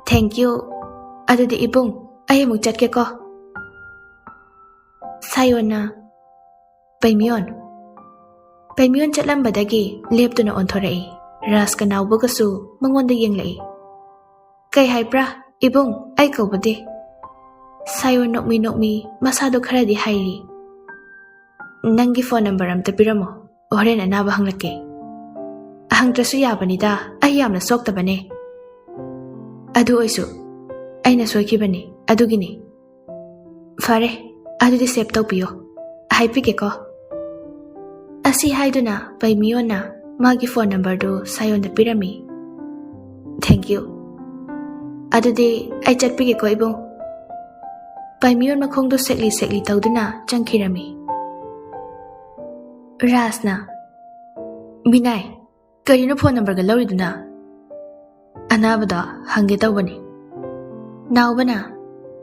ꯊꯦꯡꯀ꯭ꯌꯨ꯫ ꯑꯗꯨꯗꯤ ꯏꯕꯨꯡ, ꯑꯩ ꯑꯃꯨꯛ ꯆꯠꯀꯦꯀꯣ꯫ ꯁꯥꯌꯣꯟꯅ, ꯄꯩꯃꯤꯌꯣꯟ꯫ ꯄꯩꯃꯤꯌꯣꯟ ꯆꯠꯂꯝꯕꯗꯒꯤ ꯂꯦꯞꯇꯨꯅ ꯑꯣꯟꯊꯣꯔꯛꯏ꯫ ꯔꯥꯖꯀ ꯅꯥꯎꯕꯒꯁꯨ ꯃꯉꯣꯟꯗ ꯌꯦꯡꯂꯛꯏ꯫ ꯀꯩ ꯍꯥꯏꯕ꯭ꯔꯥ, ꯏꯕꯨꯡ, ꯑꯩ ꯀꯧꯕꯗꯤ? ꯁꯥꯌꯣꯟ ꯅꯣꯛꯃꯤ ꯅꯣꯛꯃꯤ ꯃꯁꯥꯗꯣ ꯈꯔꯗꯤ ꯍꯥꯏꯔꯤ꯫ ꯅꯪꯒꯤ ꯐꯣꯟ ꯅꯝꯕꯔ ꯑꯝꯇ ꯄꯤꯔꯝꯃꯣ, ꯍꯣꯔꯦꯟ ꯑꯅꯥꯕ ꯍꯪꯂꯛꯀꯦ꯫ ꯍꯪꯗ꯭ꯔꯁꯨ ꯌꯥꯕꯅꯤꯗ, ꯑꯩ ꯌꯥꯝꯅ ꯁꯣꯛꯇꯕꯅꯦ꯫ ꯑꯗꯨ ꯑꯣꯏꯁꯨ ꯑꯩꯅ ꯁꯣꯏꯈꯤꯕꯅꯤ, ꯑꯗꯨꯒꯤꯅꯤ꯫ ꯐꯔꯦ, ꯑꯗꯨꯗꯤ ꯁꯦꯚ ꯇꯧꯕꯤꯌꯣ, ꯍꯥꯏꯕꯤꯒꯦꯀꯣ꯫ ꯑꯁꯤ ꯍꯥꯏꯗꯨꯅ ꯄꯩꯃꯤꯌꯣꯟꯅ ꯃꯥꯒꯤ ꯐꯣꯟ ꯅꯝꯕꯔꯗꯨ ꯁꯥꯌꯣꯟꯗ ꯄꯤꯔꯝꯃꯤ꯫ ꯊꯦꯡꯀ꯭ꯌꯨ꯫ ꯑꯗꯨꯗꯤ ꯑꯩ ꯆꯠꯄꯤꯒꯦꯀꯣ ꯏꯕꯨꯡ꯫ ꯄꯩꯃꯤꯌꯣꯟ ꯃꯈꯣꯡꯗꯨ ꯁꯦꯛꯂꯤ ꯁꯦꯛꯂꯤ ꯇꯧꯗꯨꯅ ꯆꯪꯈꯤꯔꯝꯃꯤ꯫ ꯔꯥꯖꯅ, ꯃꯤꯅꯥꯏ, ꯀꯔꯤꯅꯣ ꯐꯣꯟ ꯅꯝꯕꯔꯒ ꯂꯧꯔꯤꯗꯨꯅ? ꯑꯅꯥꯕꯗꯣ ꯍꯪꯒꯦ ꯇꯧꯕꯅꯤ꯫ ꯅꯥꯎꯕꯅ,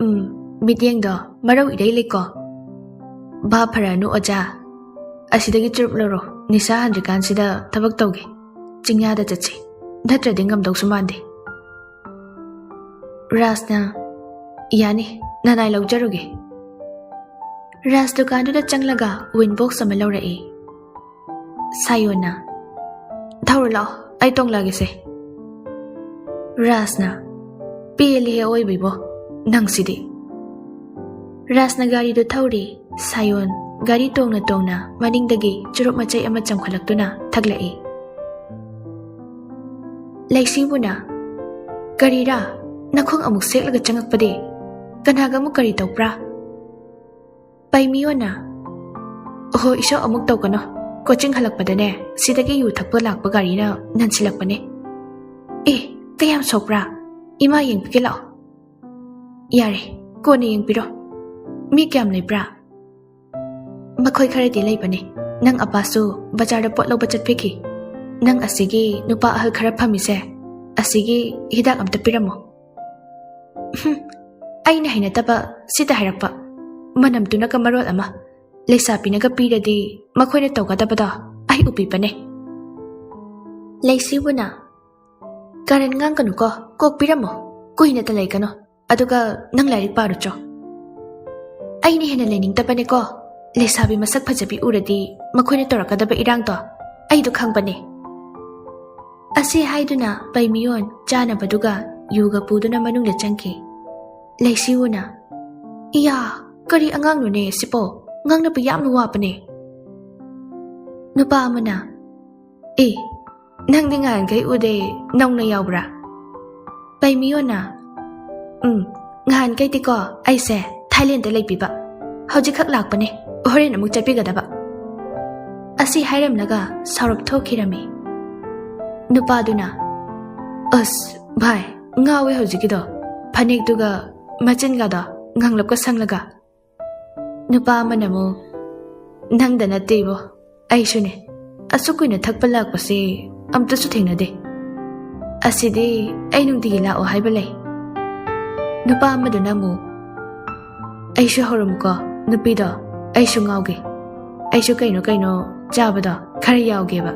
ꯎꯝ, ꯃꯤꯠꯌꯦꯡꯗꯣ ꯃꯔꯧ ꯏꯔꯩ ꯂꯩꯀꯣ꯫ ꯚꯥꯞ ꯐꯔꯅꯨ ꯑꯣꯖꯥ, ꯑꯁꯤꯗꯒꯤ ꯆꯨꯔꯨꯞ ꯂꯧꯔꯣ, ꯅꯤꯁꯥ ꯍꯟꯗ꯭ꯔꯤꯀꯥꯟꯁꯤꯗ ꯊꯕꯛ ꯇꯧꯒꯦ꯫ ꯆꯤꯡꯌꯥꯗ ꯆꯠꯁꯤ, ꯅꯠꯇ꯭ꯔꯗꯤ ꯉꯝꯗꯧꯁꯨ ꯃꯥꯟꯗꯦ꯫ ꯔꯥꯖꯅ, ꯌꯥꯅꯤ, ꯅꯅꯥꯏ ꯂꯧꯖꯔꯨꯒꯦ꯫ ꯔꯥꯖ ꯗꯨꯀꯥꯟꯗꯨꯗ ꯆꯪꯂꯒ ꯋꯤꯟ ꯕꯣꯛꯁ ꯑꯃ ꯂꯧꯔꯛꯏ꯫ ꯁꯥꯌꯣꯟꯅ, ꯊꯧꯔꯨ ꯂꯥꯛꯑꯣ, ꯑꯩ ꯇꯣꯡꯂꯛꯑꯒꯦꯁꯦ꯫ ꯔꯥꯖꯅ, ꯄꯦꯜꯂꯤꯍꯦ ꯑꯑꯣꯏꯕꯤꯕꯣ, ꯅꯪꯁꯤꯗꯤ꯫ ꯔꯥꯖꯅ ꯒꯥꯔꯤꯗꯨ ꯊꯧꯔꯤ꯫ ꯁꯥꯌꯣꯟ ꯒꯥꯔꯤ ꯇꯣꯡꯅ ꯇꯣꯡꯅ ꯃꯅꯤꯡꯗꯒꯤ ꯆꯨꯔꯨꯞ ꯃꯆꯩ ꯑꯃ ꯆꯪꯈꯠꯂꯛꯇꯨꯅ ꯊꯛꯂꯛꯏ꯫ ꯂꯩꯁꯤꯕꯨꯅ, "ꯀꯔꯤꯔꯥ? ꯅꯈꯣꯡ ꯑꯃꯨꯛ ꯁꯦꯛꯂꯒ ꯆꯪꯉꯛꯄꯗꯤ? ꯀꯅꯥꯒ ꯑꯃꯨꯛ ꯀꯔꯤ ꯇꯧꯕ꯭ꯔꯥ?" ꯄꯥꯏꯃꯤꯌꯣꯅ, "ꯑꯣꯍꯣ, ꯏꯁꯧ ꯑꯃꯨꯛ ꯇꯧꯒꯅꯣ꯫ ꯀꯣꯆꯤꯡ ꯍꯜꯂꯛꯄꯗꯅꯦ, ꯁꯤꯗꯒꯤ ꯌꯨ ꯊꯛꯄ ꯂꯥꯛꯄ ꯒꯥꯔꯤꯅ ꯅꯟꯁꯤꯜꯂꯛꯄꯅꯦ꯫ ꯑꯦ, ꯀꯌꯥꯝ ꯁꯣꯛꯄ꯭ꯔꯥ? ꯏꯃꯥ ꯌꯦꯡꯕꯤꯒꯦ ꯂꯥꯛꯑꯣ꯫" "ꯌꯥꯔꯦ, ꯀꯣꯟꯅ ꯌꯦꯡꯕꯤꯔꯣ꯫ ꯃꯤ ꯀꯌꯥꯝ ꯂꯩꯕ꯭ꯔꯥ?" "ꯃꯈꯣꯏ ꯈꯔꯗꯤ ꯂꯩꯕꯅꯦ꯫ ꯅꯪ ꯑꯄꯥꯁꯨ ꯕꯖꯥꯔꯗ ꯄꯣꯠ ꯂꯧꯕ ꯆꯠꯄꯤꯈꯤ꯫ ꯅꯪ ꯑꯁꯤꯒꯤ ꯅꯨꯄꯥ ꯑꯍꯜ ꯈꯔ ꯐꯝꯃꯤꯁꯦ, ꯑꯁꯤꯒꯤ ꯍꯤꯗꯥꯛ ꯑꯝꯇ ꯄꯤꯔꯝꯃꯣ꯫" "ꯍꯨꯝ, ꯑꯩꯅ ꯍꯩꯅꯗꯕ ꯁꯤꯗ ꯍꯥꯏꯔꯛꯄ꯫ ꯃꯅꯝꯗꯨꯅꯒ ꯃꯔꯣꯜ ꯑꯃ꯫ ꯂꯩꯁꯥꯕꯤꯅꯒ ꯄꯤꯔꯗꯤ ꯃꯈꯣꯏꯅ ꯇꯧꯒꯗꯕꯗꯣ ꯑꯩ ꯎꯕꯤꯕꯅꯦ꯫" ꯂꯩꯁꯤꯕꯨꯅ, "ꯀꯥꯔꯟ ꯉꯥꯡꯒꯅꯨꯀꯣ, ꯀꯣꯛ ꯄꯤꯔꯝꯃꯣ꯫ ꯀꯨꯏꯅꯇ ꯂꯩꯒꯅꯨ꯫ ꯑꯗꯨꯒ ꯅꯪ ꯂꯥꯏꯔꯤꯛ ꯄꯥꯔꯨꯆꯣ꯫" "ꯑꯩꯅ ꯍꯦꯟꯅ ꯂꯩꯅꯤꯡꯗꯕꯅꯦꯀꯣ꯫ ꯂꯩꯁꯥꯕꯤ ꯃꯁꯛ ꯐꯖꯕꯤ ꯎꯔꯗꯤ ꯃꯈꯣꯏꯅ ꯇꯧꯔꯛꯀꯗꯕ ꯏꯔꯥꯡꯗꯣ ꯑꯩꯗꯣ ꯈꯪꯕꯅꯦ꯫" ꯑꯁꯤ ꯍꯥꯏꯗꯨꯅ ꯄꯩꯃꯤꯌꯣꯟ ꯆꯥꯅꯕꯗꯨꯒ ꯌꯨꯒ ꯄꯨꯗꯨꯅ ꯃꯅꯨꯡꯗ ꯆꯪꯈꯤ꯫ ꯂꯩꯁꯤꯎꯅ, "ꯏꯌꯥ, ꯀꯔꯤ ꯑꯉꯥꯡꯅꯣꯅꯦ ꯁꯤꯕꯣ? ꯉꯥꯡꯅꯕ ꯌꯥꯝꯅ ꯋꯥꯕꯅꯦ꯫" ꯅꯨꯄꯥ ꯑꯃꯅ, "ꯑꯦ, ꯅꯪꯗꯤ ꯉꯍꯥꯟꯈꯩ ꯎꯗꯦ, ꯅꯧꯅ ꯌꯥꯎꯕ꯭ꯔꯥ?" ꯄꯩꯃꯤꯌꯣꯅ, "ꯎꯝ, ꯉꯍꯥꯟꯈꯩꯗꯤꯀꯣ ꯑꯩꯁꯦ ꯊꯥꯏꯂꯦꯟꯗ ꯂꯩꯕꯤꯕ, ꯍꯧꯖꯤꯛꯈꯛ ꯂꯥꯛꯄꯅꯦ, ꯍꯣꯔꯦꯟ ꯑꯃꯨꯛ ꯆꯠꯄꯤꯒꯗꯕ꯫" ꯑꯁꯤ ꯍꯥꯏꯔꯝꯂꯒ ꯁꯥꯎꯔꯞ ꯊꯣꯛꯈꯤꯔꯝꯃꯤ꯫ ꯅꯨꯄꯥꯗꯨꯅ, "ꯑꯁ ꯚꯥꯏ, ꯉꯥꯎꯋꯦ ꯍꯧꯖꯤꯛꯀꯤꯗꯣ, ꯐꯅꯦꯛꯇꯨꯒ ꯃꯆꯤꯟꯒꯗꯣ ꯉꯥꯡꯂꯞꯀ ꯁꯪꯂꯒ꯫" ꯅꯨꯄꯥ ꯑꯃꯅ ꯑꯃꯨꯛ, "ꯅꯪꯗ ꯅꯠꯇꯦ ꯏꯕꯣ, ꯑꯩꯁꯨꯅꯦ꯫ ꯑꯁꯨꯛ ꯀꯨꯏꯅ ꯊꯛꯄ ꯂꯥꯛꯄꯁꯦ ꯑꯝꯇꯁꯨ ꯊꯦꯡꯅꯗꯦ꯫ ꯑꯁꯤꯗꯤ ꯑꯩ ꯅꯨꯡꯇꯤꯒꯤ ꯂꯥꯛꯑꯣ ꯍꯥꯏꯕ ꯂꯩ꯫" ꯅꯨꯄꯥ ꯑꯃꯗꯨꯅ ꯑꯃꯨꯛ, "ꯑꯩꯁꯨ ꯍꯧꯔꯝꯃꯨꯀꯣ ꯅꯨꯄꯤꯗꯣ, ꯑꯩꯁꯨ ꯉꯥꯎꯒꯦ꯫ ꯑꯩꯁꯨ ꯀꯩꯅꯣ ꯀꯩꯅꯣ ꯆꯥꯕꯗꯣ ꯈꯔ ꯌꯥꯎꯒꯦꯕ꯫"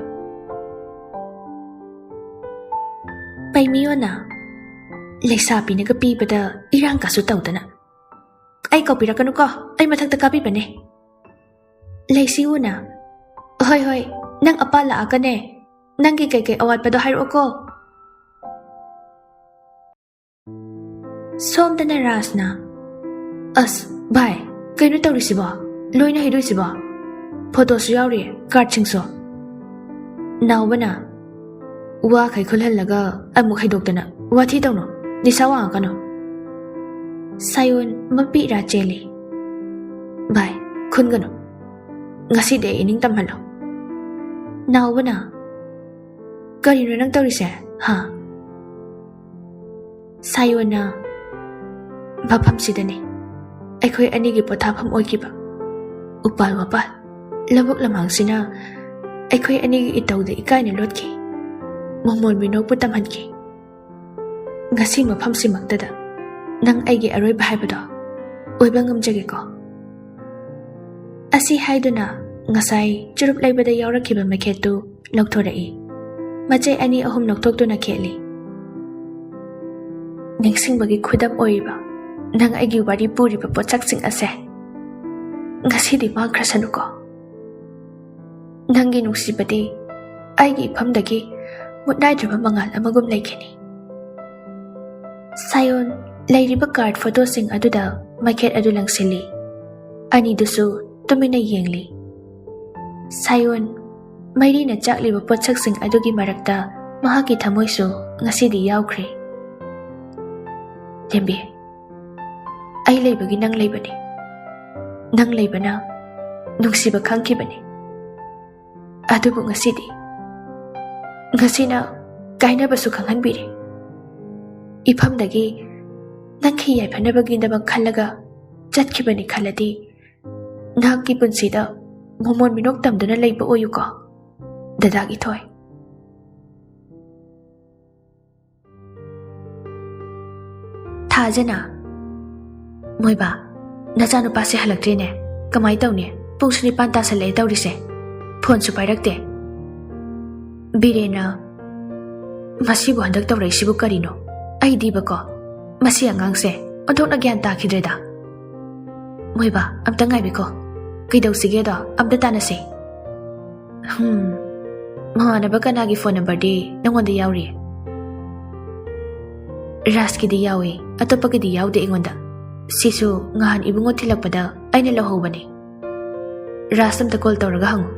ꯄꯩꯃꯤꯌꯣꯅ, "ꯂꯩꯁꯥꯕꯤꯅꯒ ꯄꯤꯕꯗ ꯏꯔꯥꯡ ꯀꯁꯨ ꯇꯧꯗꯅ꯫ ꯑꯩ ꯀꯧꯕꯤꯔꯛꯀꯅꯨꯀꯣ, ꯑꯩ ꯃꯊꯛꯇ ꯀꯥꯕꯤꯕꯅꯦ꯫" ꯂꯩꯁꯤꯎꯅ, "ꯍꯣꯏ ꯍꯣꯏ, ꯅꯪ ꯑꯄꯥ ꯂꯥꯛꯑꯒꯅꯦ, ꯅꯪꯒꯤ ꯀꯩꯀꯩ ꯑꯋꯥꯠꯄꯗꯣ ꯍꯥꯏꯔꯛꯑꯣꯀꯣ꯫" ꯁꯣꯝꯗꯅ ꯔꯥꯖꯅ, "ꯑꯁ ꯚꯥꯏ, ꯀꯩꯅꯣ ꯇꯧꯔꯤꯁꯤꯕꯣ? ꯂꯣꯏꯅ ꯍꯩꯗꯣꯏꯁꯤꯕꯣ? ꯐꯣꯇꯣꯁꯨ ꯌꯥꯎꯔꯤ, ꯀꯥꯔꯠꯁꯤꯡꯁꯨ꯫" ꯅꯥꯎꯕꯅ, ꯋꯥꯈꯩ ꯈꯨꯜꯍꯜꯂꯒ ꯑꯃꯨꯛ ꯍꯩꯗꯣꯛꯇꯅ ꯋꯥꯊꯤ ꯇꯧꯅꯨ, ꯅꯤꯁꯥ ꯋꯥꯡꯉꯛꯀꯅꯨ꯫ ꯁꯥꯌꯣꯟ ꯃꯄꯤ ꯏꯔꯥ ꯆꯦꯜꯂꯤ꯫ ꯚꯥꯏ, ꯈꯨꯟꯒꯅꯨ꯫ ꯉꯁꯤꯗꯤ ꯑꯩ ꯏꯅꯤꯡ ꯇꯝꯍꯜꯂꯣ꯫ ꯅꯥꯎꯕꯅ, "ꯀꯔꯤꯅꯣ ꯅꯪ ꯇꯧꯔꯤꯁꯦ, ꯍꯥ?" ꯁꯥꯌꯣꯟꯅ, "ꯃꯐꯝꯁꯤꯗꯅꯤ ꯑꯩꯈꯣꯏ ꯑꯅꯤꯒꯤ ꯄꯣꯊꯥꯐꯝ ꯑꯣꯏꯈꯤꯕ꯫ ꯎꯄꯥꯜ ꯋꯥꯄꯥꯜ, ꯂꯧꯕꯨꯛ ꯂꯝꯍꯥꯡꯁꯤꯅ ꯑꯩꯈꯣꯏ ꯑꯅꯤꯒꯤ ꯏꯇꯧꯗ ꯏꯀꯥꯏꯅ ꯂꯣꯠꯈꯤ꯫ ꯃꯣꯃꯣꯟ ꯃꯤꯅꯣꯛꯄꯨ ꯇꯝꯍꯟꯈꯤ꯫ ꯉꯁꯤ ꯃꯐꯝꯁꯤꯃꯛꯇꯗ ꯅꯪ ꯑꯩꯒꯤ ꯑꯔꯣꯏꯕ ꯍꯥꯏꯕꯗꯣ ꯑꯣꯏꯕ ꯉꯝꯖꯒꯦꯀꯣ?" ꯑꯁꯤ ꯍꯥꯏꯗꯨꯅ ꯉꯁꯥꯏ ꯆꯨꯔꯨꯞ ꯂꯩꯕꯗ ꯌꯥꯎꯔꯛꯈꯤꯕ ꯃꯩꯈꯦꯠꯇꯨ ꯂꯧꯊꯣꯔꯛꯏ꯫ ꯃꯆꯩ ꯑꯅꯤ ꯑꯍꯨꯝ ꯂꯧꯊꯣꯛꯇꯨꯅ ꯈꯦꯠꯂꯤ꯫ "ꯅꯤꯡꯁꯤꯡꯕꯒꯤ ꯈꯨꯗꯝ ꯑꯣꯏꯔꯤꯕ ꯅꯪ ꯑꯩꯒꯤ ꯋꯥꯔꯤ ꯄꯨꯔꯤꯕ ꯄꯣꯠꯁꯛꯁꯤꯡ ꯑꯁꯦ ꯉꯁꯤꯗꯤ ꯃꯥꯡꯈ꯭ꯔꯁꯅꯨꯀꯣ꯫ ꯅꯪꯒꯤ ꯅꯨꯡꯁꯤꯕꯗꯤ ꯑꯩꯒꯤ ꯏꯐꯝꯗꯒꯤ ꯃꯨꯠꯅꯥꯏꯗ꯭ꯔꯕ ꯃꯉꯥꯜ ꯑꯃꯒꯨꯝ ꯂꯩꯈꯤꯅꯤ꯫" ꯁꯥꯌꯣꯟ ꯂꯩꯔꯤꯕ ꯀꯥꯔꯗ ꯐꯣꯇꯣꯁꯤꯡ ꯑꯗꯨꯗ ꯃꯩꯈꯦꯠ ꯑꯗꯨ ꯂꯪꯁꯤꯜꯂꯤ꯫ ꯑꯅꯤꯗꯨꯁꯨ ꯇꯨꯃꯤꯟꯅ ꯌꯦꯡꯂꯤ꯫ ꯁꯥꯌꯣꯟ ꯃꯩꯔꯤꯅ ꯆꯥꯛꯂꯤꯕ ꯄꯣꯠꯁꯛꯁꯤꯡ ꯑꯗꯨꯒꯤ ꯃꯔꯛꯇ ꯃꯍꯥꯛꯀꯤ ꯊꯃꯣꯏꯁꯨ ꯉꯁꯤꯗꯤ ꯌꯥꯎꯈ꯭ꯔꯦ꯫ "ꯂꯦꯝꯕꯤ, ꯑꯩ ꯂꯩꯕꯒꯤ ꯅꯪ ꯂꯩꯕꯅꯤ꯫ ꯅꯪ ꯂꯩꯕꯅ ꯅꯨꯡꯁꯤꯕ ꯈꯪꯈꯤꯕꯅꯤ꯫ ꯑꯗꯨꯕꯨ ꯉꯁꯤꯗꯤ, ꯉꯁꯤꯅ ꯀꯥꯏꯅꯕꯁꯨ ꯈꯪꯍꯟꯕꯤꯔꯦ꯫ ꯏꯐꯝꯗꯒꯤ ꯅꯪꯒꯤ ꯌꯥꯏꯐꯅꯕꯒꯤꯗꯃꯛ ꯈꯜꯂꯒ ꯆꯠꯈꯤꯕꯅꯤ ꯈꯜꯂꯗꯤ, ꯅꯍꯥꯛꯀꯤ ꯄꯨꯟꯁꯤꯗ ꯃꯣꯃꯣꯟ ꯃꯤꯅꯣꯛ ꯇꯝꯗꯨꯅ ꯂꯩꯕ ꯑꯣꯏꯌꯨꯀꯣ, ꯗꯗꯥꯒꯤ ꯊꯣꯏ꯫" ꯊꯥꯖꯅ, "ꯃꯣꯏꯕꯥ, ꯅꯆꯥꯅꯨꯄꯥꯁꯦ ꯍꯜꯂꯛꯇ꯭ꯔꯦꯅꯦ꯫ ꯀꯃꯥꯏ ꯇꯧꯅꯤ? ꯄꯨꯡꯁꯨ ꯅꯤꯄꯥꯟ ꯇꯥꯁꯜꯂꯛꯑꯦ ꯇꯧꯔꯤꯁꯦ꯫ ꯐꯣꯟꯁꯨ ꯄꯥꯏꯔꯛꯇꯦ꯫" ꯕꯤꯔꯦꯟꯅ, "ꯃꯁꯤꯕꯨ ꯍꯟꯗꯛ ꯇꯧꯔꯛꯏꯁꯤꯕꯨ ꯀꯔꯤꯅꯣ? ꯑꯩꯗꯤꯕꯀꯣ, ꯃꯁꯤ ꯑꯉꯥꯡꯁꯦ ꯑꯣꯟꯊꯣꯛꯅ ꯒ꯭ꯌꯥꯟ ꯇꯥꯈꯤꯗ꯭ꯔꯦꯗ꯫ ꯃꯣꯏꯕꯥ, ꯑꯝꯇ ꯉꯥꯏꯕꯤꯈꯣ꯫ ꯀꯩꯗꯧꯁꯤꯒꯦꯗꯣ ꯑꯝꯇ ꯇꯥꯟꯅꯁꯤ꯫" "ꯍꯝ, ꯃꯃꯥꯟꯅꯕ ꯀꯅꯥꯒꯤ ꯐꯣꯟ ꯅꯝꯕꯔꯗꯤ ꯅꯉꯣꯟꯗ ꯌꯥꯎꯔꯤ?" "ꯔꯥꯖꯀꯤꯗꯤ ꯌꯥꯎꯏ, ꯑꯇꯣꯞꯄꯒꯤꯗꯤ ꯌꯥꯎꯗꯦ ꯑꯩꯉꯣꯟꯗ꯫ ꯁꯤꯁꯨ ꯉꯍꯥꯟ ꯏꯕꯨꯡꯉꯣ ꯊꯤꯜꯂꯛꯄꯗ ꯑꯩꯅ ꯂꯧꯍꯧꯕꯅꯤ꯫ ꯔꯥꯖ ꯑꯝꯇ ꯀꯣꯜ ꯇꯧꯔꯒ ꯍꯪꯉꯨ,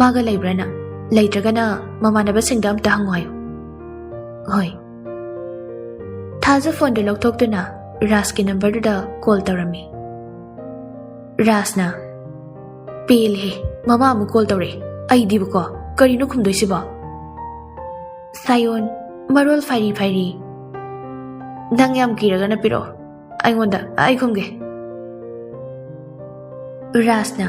ꯃꯥꯒ ꯂꯩꯕ꯭ꯔꯥꯅ꯫ ꯂꯩꯇ꯭ꯔꯒꯅ ꯃꯃꯥꯟꯅꯕꯁꯤꯡꯗ ꯑꯝꯇ ꯍꯪꯉꯨ ꯍꯥꯏꯌꯨ꯫ ꯍꯣꯏ꯫ ꯊꯥꯖ ꯐꯣꯟꯗꯨ ꯂꯧꯊꯣꯛꯇꯨꯅ ꯔꯥꯖꯀꯤ ꯅꯝꯕꯔꯗꯨꯗ ꯀꯣꯜ ꯇꯧꯔꯝꯃꯤ꯫ ꯔꯥꯖꯅ, "ꯄꯦꯜꯂꯦꯍꯦ, ꯃꯃꯥ ꯑꯃꯨꯛ ꯀꯣꯜ ꯇꯧꯔꯛꯑꯦ꯫ ꯑꯩꯗꯤꯕꯀꯣ, ꯀꯔꯤꯅꯣ ꯈꯨꯝꯗꯣꯏꯁꯤꯕꯣ?" ꯁꯥꯌꯣꯟ, ꯃꯔꯣꯜ ꯐꯥꯏꯔꯤ ꯐꯥꯏꯔꯤ, "ꯅꯪ ꯌꯥꯝ ꯀꯤꯔꯒꯅ ꯄꯤꯔꯛꯑꯣ ꯑꯩꯉꯣꯟꯗ, ꯑꯩ ꯈꯨꯝꯒꯦ꯫" ꯔꯥꯖꯅ,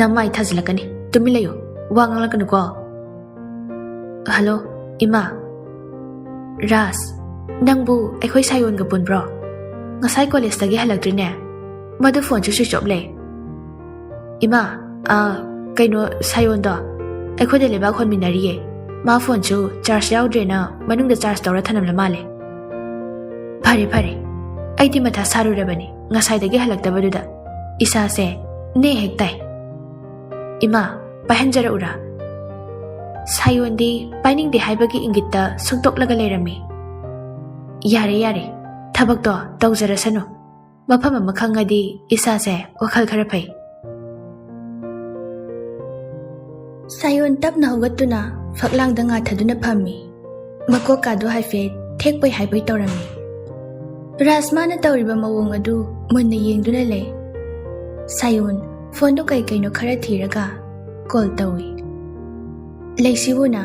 "ꯅꯃꯥꯏ ꯊꯥꯖꯤꯜꯂꯛꯀꯅꯤ, ꯇꯨꯃꯤꯟ ꯂꯩꯌꯨ, ꯋꯥ ꯉꯥꯡꯂꯛꯀꯅꯨꯀꯣ꯫" "ꯍꯜꯂꯣ, ꯏꯃꯥ꯫" "ꯔꯥꯖ, ꯅꯪꯕꯨ ꯑꯩꯈꯣꯏ ꯁꯥꯌꯣꯟꯒ ꯄꯨꯟꯕ꯭ꯔꯣ? ꯉꯁꯥꯏ ꯀꯣꯂꯦꯖꯇꯒꯤ ꯍꯜꯂꯛꯇ꯭ꯔꯤꯅꯦ꯫ ꯃꯗꯨ ꯐꯣꯟꯁꯨ ꯁ꯭ꯋꯤꯆ ꯑꯣꯐ ꯂꯩ꯫" "ꯏꯃꯥ, ꯑ, ꯀꯩꯅꯣ, ꯁꯥꯌꯣꯟꯗꯣ ꯑꯩꯈꯣꯏꯗ ꯂꯩꯕꯥꯛ ꯍꯣꯟꯃꯤꯟꯅꯔꯤꯌꯦ꯫ ꯃꯥ ꯐꯣꯟꯁꯨ ꯆꯥꯔꯖ ꯌꯥꯎꯗ꯭ꯔꯦꯅ ꯃꯅꯨꯡꯗ ꯆꯥꯔꯖ ꯇꯧꯔ ꯊꯅꯝꯂ ꯃꯥꯜꯂꯦ꯫" "ꯐꯔꯦ, ꯐꯔꯦ, ꯑꯩꯗꯤ ꯃꯊꯥ ꯁꯥꯔꯨꯔꯕꯅꯤ ꯉꯁꯥꯏꯗꯒꯤ ꯍꯜꯂꯛꯇꯕꯗꯨꯗ꯫ ꯏꯁꯥꯁꯦ ꯅꯦ ꯍꯦꯛ ꯇꯥꯏ꯫ ꯏꯃꯥ, ꯄꯥꯏꯍꯟꯖꯔꯛꯎꯔꯥ?" ꯁꯥꯌꯣꯟꯗꯤ ꯄꯥꯏꯅꯤꯡꯗꯦ ꯍꯥꯏꯕꯒꯤ ꯏꯪꯒꯤꯠꯇ ꯁꯨꯛꯇꯣꯛꯂꯒ ꯂꯩꯔꯝꯃꯤ꯫ "ꯌꯥꯔꯦ, ꯌꯥꯔꯦ, ꯊꯕꯛꯇꯣ ꯇꯧꯖꯔꯁꯅꯨ꯫ ꯃꯐꯝ ꯑꯃ ꯈꯪꯉꯗꯤ ꯏꯁꯥꯁꯦ ꯋꯥꯈꯜ ꯈꯔ ꯐꯩ꯫" ꯁꯥꯌꯣꯟ ꯇꯞꯅ ꯍꯧꯒꯠꯇꯨꯅ ꯐꯛꯂꯥꯡꯗ ꯉꯥꯊꯗꯨꯅ ꯐꯝꯃꯤ꯫ ꯃꯀꯣꯛꯀꯥꯗꯨ ꯍꯥꯏꯐꯦꯠ ꯊꯦꯛꯄꯣꯏ ꯍꯥꯏꯕꯣꯏ ꯇꯧꯔꯝꯃꯤ꯫ ꯔꯥꯖꯃꯥꯅ ꯇꯧꯔꯤꯕ ꯃꯑꯣꯡ ꯑꯗꯨ ꯃꯨꯟꯅ ꯌꯦꯡꯗꯨꯅ ꯂꯩ꯫ ꯁꯥꯌꯣꯟ ꯐꯣꯟꯗꯨ ꯀꯩ ꯀꯩꯅꯣ ꯈꯔ ꯊꯤꯔꯒ ꯀꯣꯜ ꯇꯧꯏ꯫ ꯂꯩꯁꯤꯕꯨꯅ,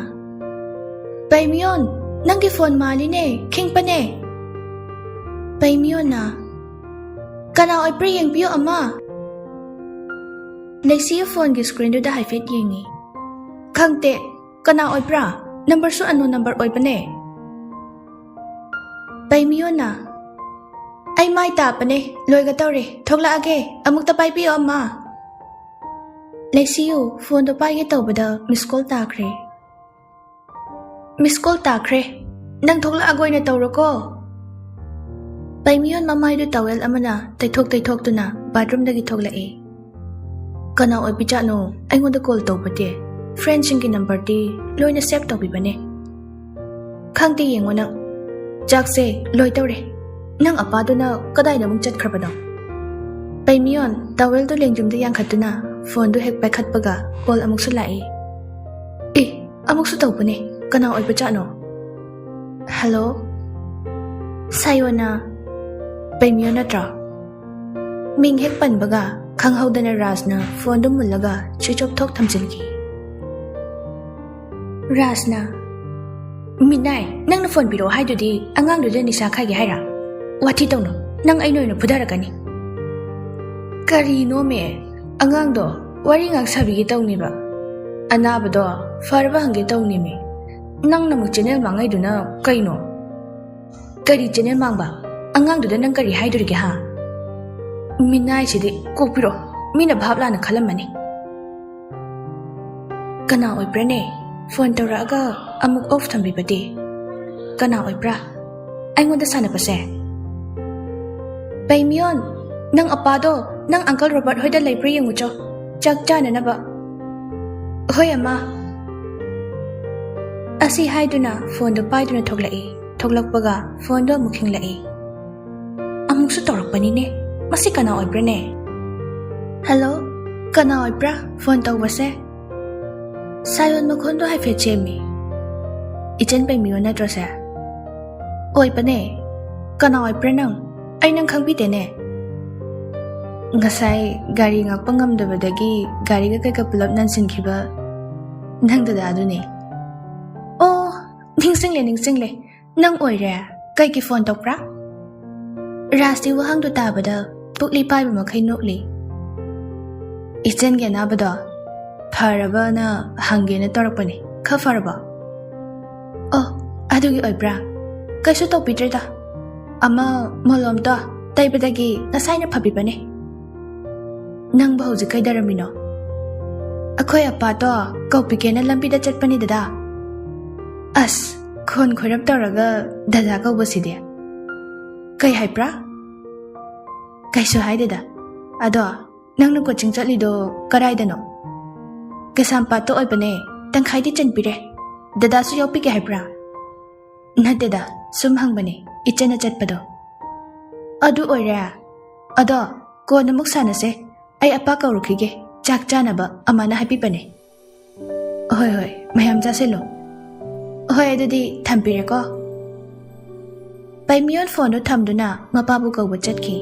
"ꯄꯩꯃꯤꯌꯣꯟ, ꯅꯪꯒꯤ ꯐꯣꯟ ꯃꯥꯜꯂꯤꯅꯦ, ꯈꯤꯡꯄꯅꯦ꯫" ꯄꯩꯃꯤꯌꯣꯟꯅ, "ꯀꯅꯥ ꯑꯣꯏꯕ꯭ꯔꯥ ꯌꯦꯡꯕꯤꯌꯨ ꯑꯃ꯫" ꯂꯩꯁꯤꯒꯤ ꯐꯣꯟꯒꯤ ꯁ꯭ꯀ꯭ꯔꯤꯟꯗꯨꯗ ꯍꯥꯏꯐꯦꯠ ꯌꯦꯡꯉꯤ꯫ "ꯈꯪꯗꯦ, ꯀꯅꯥ ꯑꯣꯏꯕ꯭ꯔꯥ? ꯅꯝꯕꯔꯁꯨ unknown ꯅꯝꯕꯔ ꯑꯣꯏꯕꯅꯦ꯫" ꯄꯩꯃꯤꯌꯣꯟꯅ, "ꯑꯩ ꯃꯥꯏ ꯇꯥꯞꯄꯅꯦ, ꯂꯣꯏꯒꯗꯧꯔꯦ, ꯊꯣꯛꯂꯛꯑꯒꯦ, ꯑꯃꯨꯛꯇ ꯄꯥꯏꯕꯤꯌꯣ ꯑꯃ꯫" ꯂꯩꯁꯤꯌꯨ ꯐꯣꯟꯗꯣ ꯄꯥꯏꯒꯦ ꯇꯧꯕꯗ ꯃꯤꯁ ꯀꯣꯜ ꯇꯥꯈ꯭ꯔꯦ꯫ "ꯃꯤꯁ ꯀꯣꯜ ꯇꯥꯈ꯭ꯔꯦ, ꯅꯪ ꯊꯣꯛꯂꯛꯑꯒ ꯑꯣꯏꯅ ꯇꯧꯔꯣꯀꯣ꯫" ꯄꯩꯃꯤꯌꯣꯟ ꯃꯃꯥꯏꯗꯨ ꯇꯥꯋꯦꯜ ꯑꯃꯅ ꯇꯩꯊꯣꯛ ꯇꯩꯊꯣꯛꯇꯨꯅ ꯕꯥꯠꯔꯨꯝꯗꯒꯤ ꯊꯣꯛꯂꯛꯏ꯫ "ꯀꯅꯥ ꯑꯣꯏꯕꯤꯖꯥꯠꯅꯣ ꯑꯩꯉꯣꯟꯗ ꯀꯣꯜ ꯇꯧꯕꯗꯤ? ꯐ꯭ꯔꯦꯟꯁꯤꯡꯒꯤ ꯅꯝꯕꯔꯗꯤ ꯂꯣꯏꯅ ꯁꯦꯚ ꯇꯧꯕꯤꯕꯅꯦ꯫" "ꯈꯪꯗꯦ, ꯌꯦꯡꯉꯣ ꯅꯪ꯫ ꯆꯥꯛꯁꯦ ꯂꯣꯏꯗꯧꯔꯦ꯫ ꯅꯪ ꯑꯄꯥꯗꯨꯅ ꯀꯗꯥꯏꯗ ꯑꯃꯨꯛ ꯆꯠꯈ꯭ꯔꯕꯅꯣ?" ꯄꯩꯃꯤꯌꯣꯟ ꯇꯥꯋꯦꯜꯗꯨ ꯂꯦꯡꯖꯨꯝꯗ ꯌꯥꯟꯈꯠꯇꯨꯅ ꯐꯣꯟꯗꯨ ꯍꯦꯛ ꯄꯥꯏꯈꯠꯄꯒ ꯀꯣꯜ ꯑꯃꯨꯛꯁꯨ ꯂꯥꯛꯏ꯫ "ꯑꯦ, ꯑꯃꯨꯛꯁꯨ ꯇꯧꯕꯅꯦ꯫ ꯀꯅꯥ ꯑꯣꯏꯕꯖꯥꯠꯅꯣ?" ꯍꯜꯂꯣ, ꯁꯥꯌꯣꯅ ꯄꯩꯃꯤꯌꯣ ꯅꯠꯇ꯭ꯔꯣ? ꯃꯤꯡ ꯍꯦꯛ ꯄꯟꯕꯒ ꯈꯪꯍꯧꯗꯅ ꯔꯥꯖꯅ ꯐꯣꯟꯗꯨ ꯃꯨꯜꯂꯒ switch off ꯊꯣꯛ ꯊꯝꯖꯤꯟꯈꯤ꯫ ꯔꯥꯖꯅ, "ꯃꯤꯅꯥꯏ, ꯅꯪꯅ ꯐꯣꯟ ꯄꯤꯔꯛꯑꯣ ꯍꯥꯏꯗꯨꯗꯤ ꯑꯉꯥꯡꯗꯨꯗ ꯅꯤꯁꯥ ꯈꯥꯏꯒꯦ ꯍꯥꯏꯔ? ꯋꯥꯊꯤ ꯇꯧꯅꯨ, ꯅꯪ ꯑꯩꯅ ꯑꯣꯏꯅ ꯐꯨꯊꯔꯛꯀꯅꯤ꯫" "ꯀꯔꯤꯅꯣꯃꯦ, ꯑꯉꯥꯡꯗꯣ ꯋꯥꯔꯤ ꯉꯥꯛ ꯁꯥꯕꯤꯒꯦ ꯇꯧꯅꯦꯕ, ꯑꯅꯥꯕꯗꯣ ꯐꯔꯕ ꯍꯪꯒꯦ ꯇꯧꯅꯦꯃꯤ, ꯅꯪꯅ ꯑꯃꯨꯛ ꯆꯦꯅꯦꯜ ꯃꯥꯡꯉꯩꯗꯨꯅ ꯀꯩꯅꯣ?" "ꯀꯔꯤ ꯆꯦꯅꯦꯜ ꯃꯥꯡꯕ? ꯑꯉꯥꯡꯗꯨꯗ ꯅꯪ ꯀꯔꯤ ꯍꯥꯏꯗꯣꯔꯤꯒꯦ ꯍꯥ?" "ꯃꯤꯅꯥꯏꯁꯤꯗꯤ ꯀꯣꯛꯄꯤꯔꯣ, ꯃꯤꯅ ꯚꯥꯞ ꯂꯥꯟꯅ ꯈꯜꯂꯝꯃꯅꯤ꯫" "ꯀꯅꯥ ꯑꯣꯏꯕ꯭ꯔꯥꯅꯦ? ꯐꯣꯟ ꯇꯧꯔꯛꯑꯒ ꯑꯃꯨꯛ off ꯊꯝꯕꯤꯕꯗꯤ? ꯀꯅꯥ ꯑꯣꯏꯕ꯭ꯔꯥ? ꯑꯩꯉꯣꯟꯗ ꯁꯥꯟꯅꯕꯁꯦ?" "ꯄꯩꯃꯤꯌꯣꯟ, ꯅꯪ ꯑꯄꯥꯗꯣ ꯅꯪ Uncle Robert ꯍꯣꯏꯗ ꯂꯩꯕ꯭ꯔꯥ ꯌꯦꯡꯉꯨꯆꯣ, ꯆꯥꯛ ꯆꯥꯅꯅꯕ꯫" "ꯍꯣꯏ ꯑꯃ꯫" ꯑꯁꯤ ꯍꯥꯏꯗꯨꯅ ꯐꯣꯟꯗꯨ ꯄꯥꯏꯗꯨꯅ ꯊꯣꯛꯂꯛꯏ꯫ ꯊꯣꯛꯂꯛꯄꯒ ꯐꯣꯟꯗꯣ ꯑꯃꯨꯛ ꯈꯤꯡꯂꯛꯏ꯫ ꯑꯃꯨꯛꯁꯨ ꯇꯧꯔꯛꯄꯅꯤꯅꯦ꯫ ꯃꯁꯤ ꯀꯅꯥ ꯑꯣꯏꯕ꯭ꯔꯥꯅꯦ? "ꯍꯜꯂꯣ, ꯀꯅꯥ ꯑꯣꯏꯕ꯭ꯔꯥ ꯐꯣꯟ ꯇꯧꯕꯁꯦ?" ꯁꯥꯌꯣꯟ ꯃꯈꯣꯟꯗꯣ ꯍꯥꯏꯐꯦꯠ ꯆꯦꯝꯃꯤ꯫ "ꯏꯆꯟ ꯄꯩꯃꯤꯌꯣ ꯅꯠꯇ꯭ꯔꯣ ꯁꯦ?" "ꯑꯣꯏꯕꯅꯦ꯫ ꯀꯅꯥ ꯑꯣꯏꯕ꯭ꯔꯥ ꯅꯪ? ꯑꯩ ꯅꯪ ꯈꯪꯕꯤꯗꯦꯅꯦ꯫" "ꯉꯁꯥꯏ ꯒꯥꯔꯤ ꯉꯥꯛꯄ ꯉꯝꯗꯕꯗꯒꯤ ꯒꯥꯔꯤꯒ ꯀꯩꯒ ꯄꯨꯂꯞ ꯅꯟꯁꯤꯟꯈꯤꯕ ꯅꯪ ꯗꯗꯥꯗꯨꯅꯦ꯫" "ꯑꯣ, ꯅꯤꯡꯁꯤꯡꯂꯦ, ꯅꯤꯡꯁꯤꯡꯂꯦ꯫ ꯅꯪ ꯑꯣꯏꯔꯦ꯫ ꯀꯩꯒꯤ ꯐꯣꯟ ꯇꯧꯕ꯭ꯔꯥ?" ꯔꯥꯖꯇꯤ ꯋꯥꯍꯪꯗꯨ ꯇꯥꯕꯗ ꯄꯨꯛꯂꯤ ꯄꯥꯏꯕ ꯃꯈꯩ ꯅꯣꯛꯂꯤ꯫ "ꯏꯆꯟꯒꯤ ꯑꯅꯥꯕꯗꯣ ꯐꯔꯕꯅ ꯍꯪꯒꯦꯅ ꯇꯧꯔꯛꯄꯅꯦ꯫ ꯈꯔ ꯐꯔꯕꯣ?" "ꯑꯣ, ꯑꯗꯨꯒꯤ ꯑꯣꯏꯕ꯭ꯔꯥ? ꯀꯩꯁꯨ ꯇꯧꯕꯤꯗ꯭ꯔꯦꯗ꯫ ꯑꯃ ꯃꯣꯂꯣꯝꯗꯣ ꯇꯩꯕꯗꯒꯤ ꯉꯁꯥꯏꯅ ꯐꯕꯤꯕꯅꯦ꯫" "ꯅꯪꯕꯨ ꯍꯧꯖꯤꯛ ꯀꯩꯗꯧꯔꯝꯃꯤꯅꯣ?" "ꯑꯩꯈꯣꯏ ꯑꯄꯥꯗꯣ ꯀꯧꯕꯤꯒꯦꯅ ꯂꯝꯕꯤꯗ ꯆꯠꯄꯅꯤ ꯗꯗꯥ꯫" "ꯑꯁ, ꯈꯣꯟ ꯈꯣꯏꯔꯞ ꯇꯧꯔꯒ ꯗꯗꯥ ꯀꯧꯕꯁꯤꯗꯤ꯫" "ꯀꯩ ꯍꯥꯏꯕ꯭ꯔꯥ?" "ꯀꯩꯁꯨ ꯍꯥꯏꯗꯦꯗ꯫ ꯑꯗꯣ ꯅꯪꯅ coaching ꯆꯠꯂꯤꯗꯣ ꯀꯗꯥꯏꯗꯅꯣ?" "ꯀꯩꯁꯥꯝꯄꯥꯠꯇ ꯑꯣꯏꯕꯅꯦ꯫ ꯇꯪꯈꯥꯏꯗꯤ ꯆꯟꯕꯤꯔꯦ꯫ ꯗꯗꯥꯁꯨ ꯌꯥꯎꯕꯤꯒꯦ ꯍꯥꯏꯕ꯭ꯔꯥ?" "ꯅꯠꯇꯦꯗ, ꯁꯨꯝ ꯍꯪꯕꯅꯦ, ꯏꯆꯟꯅ ꯆꯠꯄꯗꯣ꯫" "ꯑꯗꯨ ꯑꯣꯏꯔꯦ꯫ ꯑꯗꯣ ꯀꯣꯟꯅ ꯑꯃꯨꯛ ꯁꯥꯟꯅꯁꯦ꯫ ꯑꯩ ꯑꯄꯥ ꯀꯧꯔꯨꯈꯤꯒꯦ, ꯆꯥꯛ ꯆꯥꯅꯕ ꯑꯃꯅ ꯍꯥꯏꯕꯤꯕꯅꯦ꯫" "ꯍꯣꯏ, ꯍꯣꯏ, ꯃꯌꯥꯝ ꯆꯥꯁꯤꯜꯂꯨ꯫ ꯍꯣꯏ, ꯑꯗꯨꯗꯤ ꯊꯝꯕꯤꯔꯦꯀꯣ꯫" ꯑꯩ ꯃꯤꯑꯣꯟ ꯐꯣꯟꯗꯨ ꯊꯝꯗꯨꯅ ꯃꯄꯥꯕꯨ ꯀꯧꯕ ꯆꯠꯈꯤ꯫